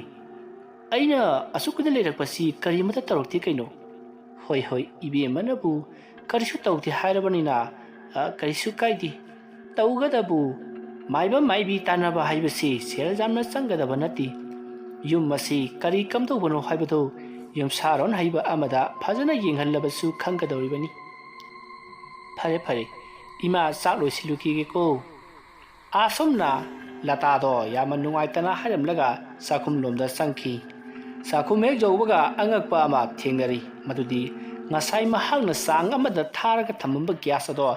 ꯑꯩꯅ ꯑꯁꯨꯛ ꯀꯨꯏꯅ ꯂꯩꯔꯛꯄꯁꯤ ꯀꯔꯤꯃꯠꯇ ꯇꯧꯔꯛꯇꯦ ꯀꯩꯅꯣ? ꯍꯣꯏ ꯍꯣꯏ, ꯏꯕꯦꯝꯃꯅꯕꯨ ꯀꯔꯤꯁꯨ ꯇꯧꯗꯦ ꯍꯥꯏꯔꯕꯅꯤꯅ, ꯑ, ꯀꯔꯤꯁꯨ ꯀꯥꯏꯗꯦ꯫ ꯇꯧꯒꯗꯕꯨ ꯃꯥꯏꯕ ꯃꯥꯏꯕꯤ ꯇꯥꯟꯅꯕ ꯍꯥꯏꯕꯁꯤ ꯁꯦꯜ ꯌꯥꯝꯅ ꯆꯪꯒꯗꯕ ꯅꯠꯇꯦ꯫ ꯌꯨꯝ ꯑꯁꯤ ꯀꯔꯤ ꯀꯝꯗꯧꯕꯅꯣ ꯍꯥꯏꯕꯗꯨ ꯌꯨꯝꯁꯥꯔꯣꯟ ꯍꯩꯕ ꯑꯃꯗ ꯐꯖꯅ ꯌꯦꯡꯍꯜꯂꯕꯁꯨ ꯈꯪꯒꯗꯧꯔꯤꯕꯅꯤ꯫ ꯐꯔꯦ ꯐꯔꯦ, ꯏꯃꯥ ꯆꯥꯛ ꯂꯣꯏꯁꯤꯜꯂꯨꯈꯤꯒꯦꯀꯣ꯫ ꯑꯁꯨꯝꯅ ꯂꯇꯥꯗꯣ ꯌꯥꯝꯅ ꯅꯨꯡꯉꯥꯏꯇꯅ ꯍꯥꯏꯔꯝꯂꯒ ꯆꯥꯛꯈꯨꯝꯂꯣꯝꯗ ꯆꯪꯈꯤ꯫ ꯆꯥꯛꯈꯨꯝ ꯍꯦꯛ ꯌꯧꯕꯒ ꯑꯉꯛꯄ ꯑꯃ ꯊꯦꯡꯅꯔꯤ꯫ ꯃꯗꯨꯗꯤ ꯉꯁꯥꯏ ꯃꯍꯥꯛꯅ ꯆꯥꯡ ꯑꯃꯗ ꯊꯥꯔꯒ ꯊꯝꯃꯝꯕ ꯒ꯭ꯌꯥꯁ ꯑꯗꯣ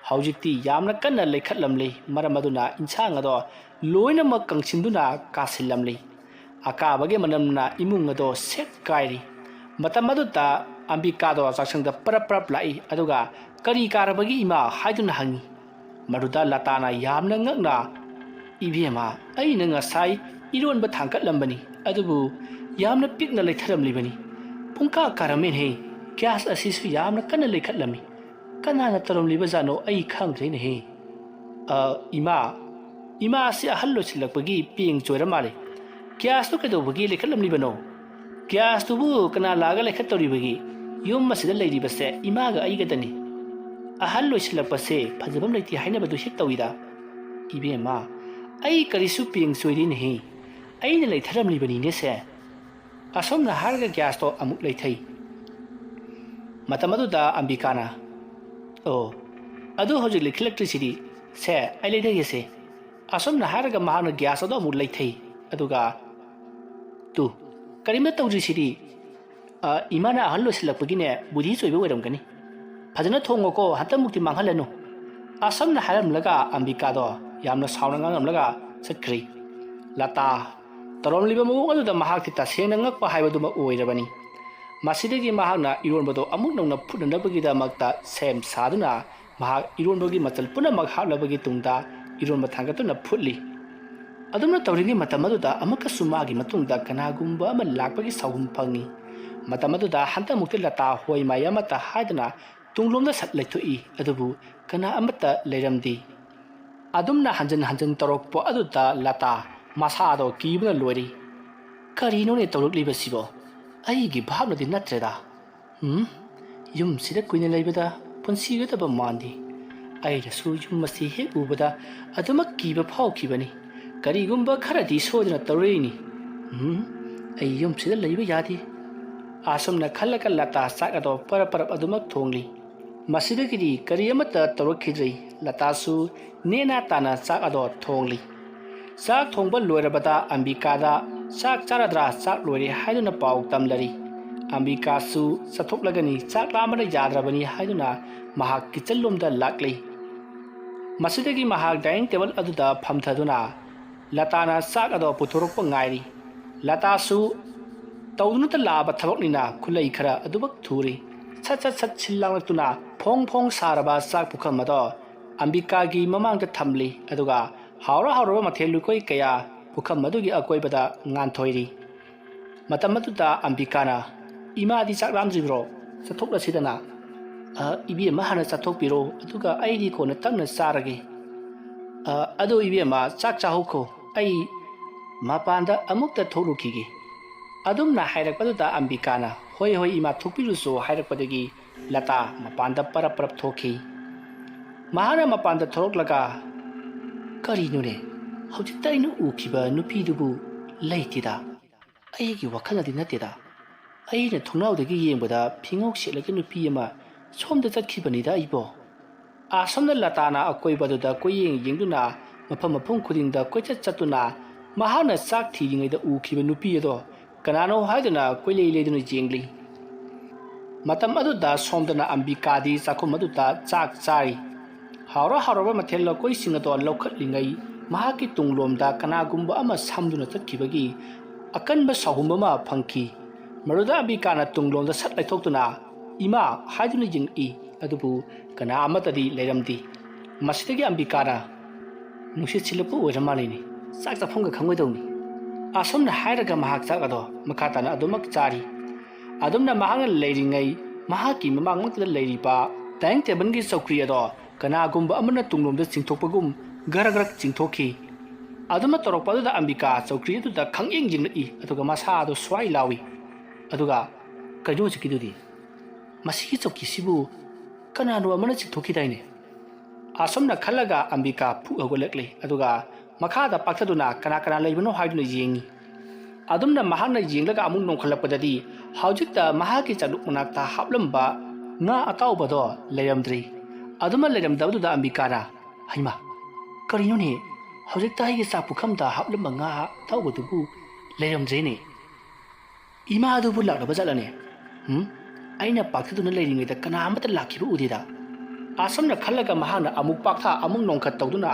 ꯍꯧꯖꯤꯛꯇꯤ ꯌꯥꯝꯅ ꯀꯟꯅ ꯂꯩꯈꯠꯂꯝꯂꯤ꯫ ꯃꯔꯝ ꯑꯗꯨꯅ ꯏꯟꯁꯥꯡ ꯑꯗꯣ ꯂꯣꯏꯅꯃꯛ ꯀꯪꯁꯤꯟꯗꯨꯅ ꯀꯥꯁꯤꯜꯂꯝꯂꯤ꯫ ꯑꯀꯥꯕꯒꯤ ꯃꯅꯝꯅ ꯏꯃꯨꯡ ꯑꯗꯣ ꯁꯦꯠ ꯀꯥꯏꯔꯤ꯫ ꯃꯇꯝ ꯑꯗꯨꯗ ꯑꯝꯕꯤꯀꯥꯗꯣ ꯆꯥꯛꯁꯪꯗ ꯄꯔꯞ ꯄꯔꯞ ꯂꯥꯛꯏ, ꯑꯗꯨꯒ "ꯀꯔꯤ ꯀꯥꯔꯕꯒꯤ, ꯏꯃꯥ?" ꯍꯥꯏꯗꯨꯅ ꯍꯪꯉꯤ꯫ ꯃꯗꯨꯗ ꯂꯇꯥꯅ ꯌꯥꯝꯅ ꯉꯛꯅ, "ꯏꯕꯦꯝꯃ, ꯑꯩꯅ ꯉꯁꯥꯏ ꯏꯔꯣꯟꯕ ꯊꯥꯡꯀꯠꯂꯝꯕꯅꯤ, ꯑꯗꯨꯕꯨ ꯌꯥꯝꯅ ꯄꯤꯛꯅ ꯂꯩꯊꯔꯝꯂꯤꯕꯅꯤ꯫ ꯄꯨꯡꯀꯥ ꯀꯥꯔꯝꯃꯦꯅꯦ꯫ ꯒ꯭ꯌꯥꯁ ꯑꯁꯤꯁꯨ ꯌꯥꯝꯅ ꯀꯟꯅ ꯂꯩꯈꯠꯂꯝꯃꯤ꯫ ꯀꯅꯥꯅ ꯇꯧꯔꯝꯂꯤꯕꯖꯥꯠꯅꯣ, ꯑꯩ ꯈꯪꯗ꯭ꯔꯦꯅꯦꯍꯦ꯫ ꯑ, ꯏꯃꯥ, ꯏꯃꯥ ꯑꯁꯤ ꯑꯍꯜ ꯑꯣꯏꯁꯤꯜꯂꯛꯄꯒꯤ ꯄꯦꯡ ꯆꯣꯏꯔ ꯃꯥꯜꯂꯦ꯫ ꯒ꯭ꯌꯥꯁꯇꯨ ꯀꯩꯗꯧꯕꯒꯤ ꯂꯩꯈꯠꯂꯝꯂꯤꯕꯅꯣ? ꯒ꯭ꯌꯥꯁꯇꯨꯕꯨ ꯀꯅꯥ ꯂꯥꯛꯑꯒ ꯂꯩꯈꯠꯇꯧꯔꯤꯕꯒꯦ? ꯌꯨꯝ ꯑꯁꯤꯗ ꯂꯩꯔꯤꯕꯁꯦ ꯏꯃꯥꯒ ꯑꯩꯒꯗꯅꯤ꯫ ꯑꯍꯜ ꯑꯣꯏꯁꯤꯜꯂꯛꯄꯁꯦ ꯐꯖꯐꯝ ꯂꯩꯇꯦ ꯍꯥꯏꯅꯕꯗꯨ ꯍꯦꯛ ꯇꯧꯏꯗ꯫ ꯏꯕꯦꯝꯃ, ꯑꯩ ꯀꯔꯤꯁꯨ ꯄꯦꯡ ꯆꯣꯏꯗꯦꯅꯦꯍꯦ꯫ ꯑꯩꯅ ꯂꯩꯊꯔꯝꯂꯤꯕꯅꯤꯅꯦꯁꯦ꯫ ꯑꯁꯨꯝꯅ ꯍꯥꯏꯔꯒ ꯒ꯭ꯌꯥꯁꯇꯣ ꯑꯃꯨꯛ ꯂꯩꯊꯩ꯫ ꯃꯇꯝ ꯑꯗꯨꯗ ꯑꯝꯕꯤꯀꯥꯅ, "ꯑꯣ, ꯑꯗꯨ ꯍꯧꯖꯤꯛ ꯂꯩꯈꯠꯂꯛꯇ꯭ꯔꯤꯁꯤꯗꯤ꯫ ꯁꯦ, ꯑꯩ ꯂꯩꯊꯒꯦꯁꯦ꯫" ꯑꯁꯨꯝꯅ ꯍꯥꯏꯔꯒ ꯃꯍꯥꯛꯅ ꯒ꯭ꯌꯥꯁ ꯑꯗꯣ ꯑꯃꯨꯛ ꯂꯩꯊꯩ꯫ ꯑꯗꯨꯒ, "ꯇꯨ, ꯀꯔꯤꯝꯇ ꯇꯧꯗ꯭ꯔꯤꯁꯤꯗꯤ꯫ ꯑ, ꯏꯃꯥꯅ ꯑꯍꯜ ꯑꯣꯏꯁꯤꯜꯂꯛꯄꯒꯤꯅꯦ, ꯕꯨꯙꯤ ꯆꯣꯏꯕ ꯑꯣꯏꯔꯝꯒꯅꯤ꯫ ꯐꯖꯅ ꯊꯣꯡꯉꯣꯀꯣ, ꯍꯟꯇꯃꯨꯛꯇꯤ ꯃꯥꯡꯍꯜꯂꯅꯨ꯫" ꯑꯁꯨꯝꯅ ꯍꯥꯏꯔꯝꯂꯒ ꯑꯝꯕꯤꯀꯥꯗꯣ ꯌꯥꯝꯅ ꯁꯥꯎꯅ ꯉꯥꯡꯂꯝꯂꯒ ꯆꯠꯈ꯭ꯔꯦ꯫ ꯂꯇꯥ ꯇꯧꯔꯝꯂꯤꯕ ꯃꯑꯣꯡ ꯑꯗꯨꯗ ꯃꯍꯥꯛꯇꯤ ꯇꯁꯦꯡꯅ ꯉꯛꯄ ꯍꯥꯏꯕꯗꯨꯃꯛ ꯑꯣꯏꯔꯕꯅꯤ꯫ ꯃꯁꯤꯗꯒꯤ ꯃꯍꯥꯛꯅ ꯏꯔꯣꯟꯕꯗꯨ ꯑꯃꯨꯛ ꯅꯧꯅ ꯐꯨꯠꯅꯅꯕꯒꯤꯗꯃꯛꯇ ꯁꯦꯝ ꯁꯥꯗꯨꯅ ꯃꯍꯥꯛ ꯏꯔꯣꯟꯕꯒꯤ ꯃꯆꯜ ꯄꯨꯝꯅꯃꯛ ꯍꯥꯞꯂꯕꯒꯤ ꯇꯨꯡꯗ ꯏꯔꯣꯟꯕ ꯊꯥꯡꯒꯠꯇꯨꯅ ꯐꯨꯠꯂꯤ꯫ ꯑꯗꯨꯝꯅ ꯇꯧꯔꯤꯉꯩ ꯃꯇꯝ ꯑꯗꯨꯗ ꯑꯃꯨꯛꯀꯁꯨ ꯃꯥꯒꯤ ꯃꯇꯨꯡꯗ ꯀꯅꯥꯒꯨꯝꯕ ꯑꯃ ꯂꯥꯛꯄꯒꯤ ꯁꯥꯎꯍꯨꯝ ꯐꯪꯉꯤ꯫ ꯃꯇꯝ ꯑꯗꯨꯗ ꯍꯟꯗꯛꯃꯨꯛꯇꯤ ꯂꯇꯥ ꯍꯣꯏ ꯃꯥꯏ ꯑꯃꯠꯇ ꯍꯥꯏꯗꯅ ꯇꯨꯡꯂꯣꯝꯗ ꯁꯠ ꯂꯩꯊꯣꯛꯏ, ꯑꯗꯨꯕꯨ ꯀꯅꯥ ꯑꯃꯠꯇ ꯂꯩꯔꯝꯗꯦ꯫ ꯑꯗꯨꯝꯅ ꯍꯟꯖꯤꯟ ꯍꯟꯖꯤꯟ ꯇꯧꯔꯛꯄ ꯑꯗꯨꯗ ꯂꯇꯥ ꯃꯁꯥꯗꯣ ꯀꯤꯕꯅ ꯂꯣꯏꯔꯤ꯫ "ꯀꯔꯤꯅꯣꯅꯦ ꯇꯧꯔꯛꯂꯤꯕꯁꯤꯕꯣ? ꯑꯩꯒꯤ ꯚꯥꯞꯅꯗꯤ ꯅꯠꯇ꯭ꯔꯦꯗ꯫ ꯎꯝ, ꯌꯨꯝꯁꯤꯗ ꯀꯨꯏꯅ ꯂꯩꯕꯗ ꯄꯨꯟꯁꯤꯒꯗꯕ ꯃꯥꯟꯗꯦ꯫ ꯑꯩꯅꯁꯨ ꯌꯨꯝ ꯑꯁꯤ ꯍꯦꯛ ꯎꯕꯗ ꯑꯗꯨꯃꯛ ꯀꯤꯕ ꯐꯥꯎꯈꯤꯕꯅꯤ꯫ ꯀꯔꯤꯒꯨꯝꯕ ꯈꯔꯗꯤ ꯁꯣꯏꯗꯅ ꯇꯧꯔꯛꯏꯅꯤ꯫ ꯎꯝ, ꯑꯩ ꯌꯨꯝꯁꯤꯗ ꯂꯩꯕ ꯌꯥꯗꯦ"꯫ ꯑꯁꯨꯝꯅ ꯈꯜꯂꯒ ꯂꯇꯥ ꯆꯥꯛ ꯑꯗꯣ ꯄꯔꯞ ꯄꯔꯞ ꯑꯗꯨꯃꯛ ꯊꯣꯡꯂꯤ꯫ ꯃꯁꯤꯗꯒꯤꯗꯤ ꯀꯔꯤ ꯑꯃꯠꯇ ꯇꯧꯔꯛꯈꯤꯗ꯭ꯔꯦ꯫ ꯂꯇꯥꯁꯨ ꯅꯦꯅꯥ ꯇꯥꯅ ꯆꯥꯛ ꯑꯗꯣ ꯊꯣꯡꯂꯤ꯫ ꯆꯥꯛ ꯊꯣꯡꯕ ꯂꯣꯏꯔꯕꯗ ꯑꯝꯕꯤꯀꯥꯗ "ꯆꯥꯛ ꯆꯥꯔꯗ꯭ꯔꯥ? ꯆꯥꯛ ꯂꯣꯏꯔꯦ" ꯍꯥꯏꯗꯨꯅ ꯄꯥꯎ ꯇꯝꯂꯔꯤ꯫ ꯑꯝꯕꯤꯀꯥꯁꯨ "ꯆꯠꯊꯣꯛꯂꯒꯅꯤ, ꯆꯥꯛ ꯂꯥꯝꯕꯅ ꯌꯥꯗ꯭ꯔꯕꯅꯤ" ꯍꯥꯏꯗꯨꯅ ꯃꯍꯥꯛ ꯀꯤꯆꯟ ꯂꯣꯝꯗ ꯂꯥꯛꯂꯤ꯫ ꯃꯁꯤꯗꯒꯤ ꯃꯍꯥꯛ ꯗꯥꯏꯅꯤꯡ ꯇꯦꯕꯜ ꯑꯗꯨꯗ ꯐꯝꯊꯗꯨꯅ ꯂꯇꯥꯅ ꯆꯥꯛ ꯑꯗꯣ ꯄꯨꯊꯣꯔꯛꯄ ꯉꯥꯏꯔꯤ꯫ ꯂꯇꯥꯁꯨ ꯇꯧꯗꯨꯅꯇ ꯂꯥꯛꯂꯕ ꯊꯕꯛꯅꯤꯅ ꯈꯨꯠꯂꯩ ꯈꯔ ꯑꯗꯨꯃꯛ ꯊꯨꯔꯤ꯫ ꯁꯠ ꯁꯠ ꯁꯠ ꯁꯤꯜ ꯂꯥꯡꯂꯛꯇꯨꯅ ꯐꯣꯡ ꯐꯣꯡ ꯁꯥꯔꯕ ꯆꯥꯛ ꯄꯨꯈꯝ ꯑꯗꯣ ꯑꯝꯕꯤꯀꯥꯒꯤ ꯃꯃꯥꯡꯗ ꯊꯝꯂꯤ꯫ ꯑꯗꯨꯒ ꯍꯥꯎꯔ ꯍꯥꯎꯔꯕ ꯃꯊꯦꯜ ꯂꯨꯀꯣꯏ ꯀꯌꯥ ꯄꯨꯈꯝ ꯑꯗꯨꯒꯤ ꯑꯀꯣꯏꯕꯗ ꯉꯥꯟꯊꯣꯏꯔꯤ꯫ ꯃꯇꯝ ꯑꯗꯨꯗ ꯑꯝꯕꯤꯀꯥꯅ, "ꯏꯃꯥꯗꯤ ꯆꯥꯛ ꯂꯥꯝꯗ꯭ꯔꯤꯕ꯭ꯔꯣ? ꯆꯠꯊꯣꯛꯂꯁꯤꯗꯅ"꯫ "ꯑ, ꯏꯕꯦꯝꯃ ꯍꯥꯟꯅ ꯆꯠꯊꯣꯛꯄꯤꯔꯣ, ꯑꯗꯨꯒ ꯑꯩꯗꯤ ꯀꯣꯟꯅ ꯇꯞꯅ ꯆꯥꯔꯒꯦ"꯫ "ꯑ, ꯑꯗꯣ ꯏꯕꯦꯝꯃ, ꯆꯥꯛ ꯆꯥꯍꯧꯈꯣ, ꯑꯩ ꯃꯄꯥꯟꯗ ꯑꯃꯨꯛꯇ ꯊꯣꯛꯂꯨꯈꯤꯒꯦ"꯫ ꯑꯗꯨꯝꯅ ꯍꯥꯏꯔꯛꯄꯗꯨꯗ ꯑꯝꯕꯤꯀꯥꯅ, "ꯍꯣꯏ, ꯍꯣꯏ, ꯏꯃꯥ, ꯊꯣꯛꯄꯤꯔꯨꯆꯣ" ꯍꯥꯏꯔꯛꯄꯗꯒꯤ ꯂꯇꯥ ꯃꯄꯥꯟꯗ ꯄꯔꯞ ꯄꯔꯞ ꯊꯣꯛꯈꯤ꯫ ꯃꯍꯥꯛꯅ ꯃꯄꯥꯟꯗ ꯊꯣꯛꯂꯛꯂꯒ, "ꯀꯔꯤꯅꯣꯅꯦ, ꯍꯧꯖꯤꯛꯇ ꯑꯩꯅ ꯎꯈꯤꯕ ꯅꯨꯄꯤꯗꯨꯕꯨ ꯂꯩꯇꯦꯗ꯫ ꯑꯩꯒꯤ ꯋꯥꯈꯜꯅꯗꯤ ꯅꯠꯇꯦꯗ꯫ ꯑꯩꯅ ꯊꯣꯡꯅꯥꯎꯗꯒꯤ ꯌꯦꯡꯕꯗ ꯐꯤꯉꯧ ꯁꯦꯠꯂꯒ ꯅꯨꯄꯤ ꯑꯃ ꯁꯣꯝꯗ ꯆꯠꯈꯤꯕꯅꯤꯗ ꯑꯩꯕꯣ"꯫ ꯑꯁꯣꯝꯗ ꯂꯇꯥꯅ ꯑꯀꯣꯏꯕꯗꯨꯗ ꯀꯣꯏꯌꯦꯡ ꯌꯦꯡꯗꯨꯅ ꯃꯐꯝ ꯃꯐꯝ ꯈꯨꯗꯤꯡꯗ ꯀꯣꯏꯆꯠ ꯆꯠꯇꯨꯅ ꯃꯍꯥꯛꯅ ꯆꯥꯛ ꯊꯤꯔꯤꯉꯩꯗ ꯎꯈꯤꯕ ꯅꯨꯄꯤ ꯑꯗꯣ ꯀꯅꯥꯅꯣ ꯍꯥꯏꯗꯨꯅ ꯀꯣꯏꯂꯩ ꯂꯩꯗꯨꯅ ꯌꯦꯡꯂꯤ꯫ ꯃꯇꯝ ꯑꯗꯨꯗ ꯁꯣꯝꯗꯅ ꯑꯝꯕꯤꯀꯥꯗꯤ ꯆꯥꯛꯈꯨꯝ ꯑꯗꯨꯗ ꯆꯥꯛ ꯆꯥꯔꯤ꯫ ꯍꯥꯎꯔ ꯍꯥꯎꯔꯕ ꯃꯊꯦꯜ ꯂꯧꯀꯣꯏꯁꯤꯡ ꯑꯗꯣ ꯂꯧꯈꯠꯂꯤꯉꯩ ꯃꯍꯥꯛꯀꯤ ꯇꯨꯡꯂꯣꯝꯗ ꯀꯅꯥꯒꯨꯝꯕ ꯑꯃ ꯁꯝꯗꯨꯅ ꯆꯠꯈꯤꯕꯒꯤ ꯑꯀꯟꯕ ꯁꯥꯎꯍꯨꯝ ꯑꯃ ꯐꯪꯈꯤ꯫ ꯃꯗꯨꯗ ꯑꯝꯕꯤꯀꯥꯅ ꯇꯨꯡꯂꯣꯝꯗ ꯁꯠ ꯂꯩꯊꯣꯛꯇꯨꯅ "ꯏꯃꯥ" ꯍꯥꯏꯗꯨꯅ ꯌꯦꯡꯉꯛꯏ꯫ ꯑꯗꯨꯕꯨ ꯀꯅꯥ ꯑꯃꯠꯇꯗꯤ ꯂꯩꯔꯝꯗꯦ꯫ ꯃꯁꯤꯗꯒꯤ ꯑꯝꯕꯤꯀꯥꯅ, "ꯅꯨꯡꯁꯤꯠ ꯁꯤꯠꯂꯛꯄ ꯑꯣꯏꯔ ꯃꯥꯜꯂꯤꯅꯦ, ꯆꯥꯛ ꯆꯥꯐꯝꯒ ꯈꯪꯉꯣꯏꯗꯧꯅꯤ"꯫ ꯑꯁꯨꯝꯅ ꯍꯥꯏꯔꯒ ꯃꯍꯥꯛ ꯆꯥꯛ ꯑꯗꯣ ꯃꯈꯥ ꯇꯥꯅ ꯑꯗꯨꯃꯛ ꯆꯥꯔꯤ꯫ ꯑꯗꯨꯝꯅ ꯃꯍꯥꯛꯅ ꯂꯩꯔꯤꯉꯩ ꯃꯍꯥꯛꯀꯤ ꯃꯃꯥꯡꯃꯛꯇꯗ ꯂꯩꯔꯤꯕ ꯗꯥꯏꯅꯤꯡ ꯇꯦꯕꯜꯒꯤ ꯆꯧꯀ꯭ꯔꯤ ꯑꯗꯣ ꯀꯅꯥꯒꯨꯝꯕ ꯑꯃꯅ ꯇꯨꯡꯂꯣꯝꯗ ꯆꯤꯡꯊꯣꯛꯄꯒꯨꯝ ꯒꯔ ꯒꯔ ꯆꯤꯡꯊꯣꯛꯈꯤ꯫ ꯑꯗꯨꯝꯅ ꯇꯧꯔꯛꯄ ꯑꯗꯨꯗ ꯑꯝꯕꯤꯀꯥ ꯆꯧꯀ꯭ꯔꯤ ꯑꯗꯨꯗ ꯈꯪꯌꯦꯡ ꯌꯦꯡꯂꯛꯏ, ꯑꯗꯨꯒ ꯃꯁꯥ ꯑꯗꯨ ꯁ꯭ꯋꯥꯏ ꯂꯥꯎꯏ꯫ ꯑꯗꯨꯒ, "ꯀꯩꯅꯣ ꯍꯧꯖꯤꯛꯀꯤꯗꯨꯗꯤ? ꯃꯁꯤꯒꯤ ꯆꯧꯀꯤꯁꯤꯕꯨ ꯀꯅꯥꯅꯣ ꯑꯃꯅ ꯆꯤꯡꯊꯣꯛꯈꯤꯗꯥꯏꯅꯦ?" ꯑꯁꯨꯝꯅ ꯈꯜꯂꯒ ꯑꯝꯕꯤꯀꯥ ꯐꯨꯛ ꯍꯧꯒꯠꯂꯛꯂꯦ, ꯑꯗꯨꯒ ꯃꯈꯥꯗ ꯄꯥꯛꯊꯗꯨꯅ ꯀꯅꯥ ꯀꯅꯥ ꯂꯩꯕꯅꯣ ꯍꯥꯏꯗꯨꯅ ꯌꯦꯡꯉꯤ꯫ ꯑꯗꯨꯝꯅ ꯃꯍꯥꯛꯅ ꯌꯦꯡꯂꯒ ꯑꯃꯨꯛ ꯅꯣꯡꯈꯠꯂꯛꯄꯗꯗꯤ ꯍꯧꯖꯤꯛꯇ ꯃꯍꯥꯛꯀꯤ ꯆꯥꯂꯨꯛ ꯃꯅꯥꯛꯇ ꯍꯥꯞꯂꯝꯕ ꯉꯥ ꯑꯇꯥꯎꯕꯗꯣ ꯂꯩꯔꯝꯗ꯭ꯔꯤ꯫ ꯑꯗꯨꯝꯅ ꯂꯩꯔꯝꯗꯕꯗꯨꯗ ꯑꯝꯕꯤꯀꯥꯅ, "ꯍꯩꯃꯥ, ꯀꯔꯤꯅꯣꯅꯦ? ꯍꯧꯖꯤꯛꯇ ꯑꯩꯒꯤ ꯆꯥꯛ ꯄꯨꯈꯝꯗ ꯍꯥꯞꯂꯝꯕ ꯉꯥ ꯑꯇꯥꯎꯕꯗꯨꯕꯨ ꯂꯩꯔꯝꯗ꯭ꯔꯦꯅꯦ꯫ ꯏꯃꯥ ꯑꯗꯨꯕꯨ ꯂꯥꯛꯂꯕ ꯖꯥꯠꯂꯅꯦ? ꯍꯨꯝ? ꯑꯩꯅ ꯄꯥꯛꯊꯗꯨꯅ ꯂꯩꯔꯤꯉꯩꯗ ꯀꯅꯥ ꯑꯃꯠꯇ ꯂꯥꯛꯈꯤꯕ ꯎꯗꯦꯗ?" ꯑꯁꯨꯝꯅ ꯈꯜꯂꯒ ꯃꯍꯥꯛꯅ ꯑꯃꯨꯛ ꯄꯥꯛꯊ ꯑꯃꯨꯛ ꯅꯣꯡꯈꯠ ꯇꯧꯗꯨꯅ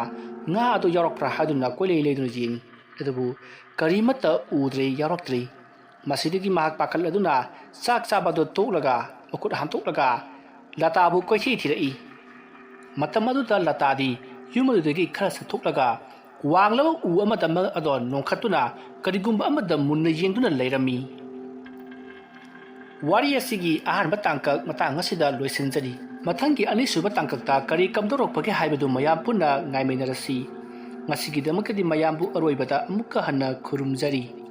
ꯉꯥ ꯑꯗꯨ ꯌꯥꯎꯔꯛꯄ꯭ꯔꯥ ꯍꯥꯏꯗꯨꯅ ꯀꯣꯏꯂꯩ ꯂꯩꯗꯨꯅ ꯌꯦꯡꯉꯤ꯫ ꯑꯗꯨꯕꯨ ꯀꯔꯤꯃꯠꯇ ꯎꯗ꯭ꯔꯦ, ꯌꯥꯎꯔꯛꯇ꯭ꯔꯦ꯫ ꯃꯁꯤꯗꯒꯤ ꯃꯍꯥꯛ ꯄꯥꯈꯠꯂꯗꯨꯅ ꯆꯥꯛ ꯆꯥꯕꯗꯨ ꯇꯣꯛꯂꯒ ꯃꯈꯨꯠ ꯍꯥꯝꯗꯣꯛꯂꯒ ꯂꯇꯥꯕꯨ ꯀꯣꯏꯊꯤ ꯊꯤꯔꯛꯏ꯫ ꯃꯇꯝ ꯑꯗꯨꯗ ꯂꯇꯥꯗꯤ ꯌꯨꯝ ꯑꯗꯨꯗꯒꯤ ꯈꯔ ꯆꯠꯊꯣꯛꯂꯒ ꯋꯥꯡꯂꯕ ꯎ ꯑꯃꯗ ꯑꯃ ꯑꯗꯣ ꯅꯣꯡꯈꯠꯇꯨꯅ ꯀꯔꯤꯒꯨꯝꯕ ꯑꯃꯗ ꯃꯨꯟꯅ ꯌꯦꯡꯗꯨꯅ ꯂꯩꯔꯝꯃꯤ꯫ ꯋꯥꯔꯤ ꯑꯁꯤꯒꯤ ꯑꯍꯥꯟꯕ ꯇꯥꯡꯀꯛ ꯃꯇꯥꯡ ꯑꯁꯤꯗ ꯂꯣꯏꯁꯤꯟꯖꯔꯤ꯫ ꯃꯊꯪꯒꯤ ꯑꯅꯤꯁꯨꯕ ꯇꯥꯡꯀꯛꯇ ꯀꯔꯤ ꯀꯝꯗꯧꯔꯛꯄꯒꯦ ꯍꯥꯏꯕꯗꯨ ꯃꯌꯥꯝ ꯄꯨꯟꯅ ꯉꯥꯏꯃꯤꯟꯅꯔꯁꯤ꯫ ꯉꯁꯤꯒꯤꯗꯃꯛꯇꯗꯤ ꯃꯌꯥꯝꯕꯨ ꯑꯔꯣꯏꯕꯗ ꯑꯃꯨꯛꯀ ꯍꯟꯅ ꯈꯨꯔꯨꯝꯖꯔꯤ꯫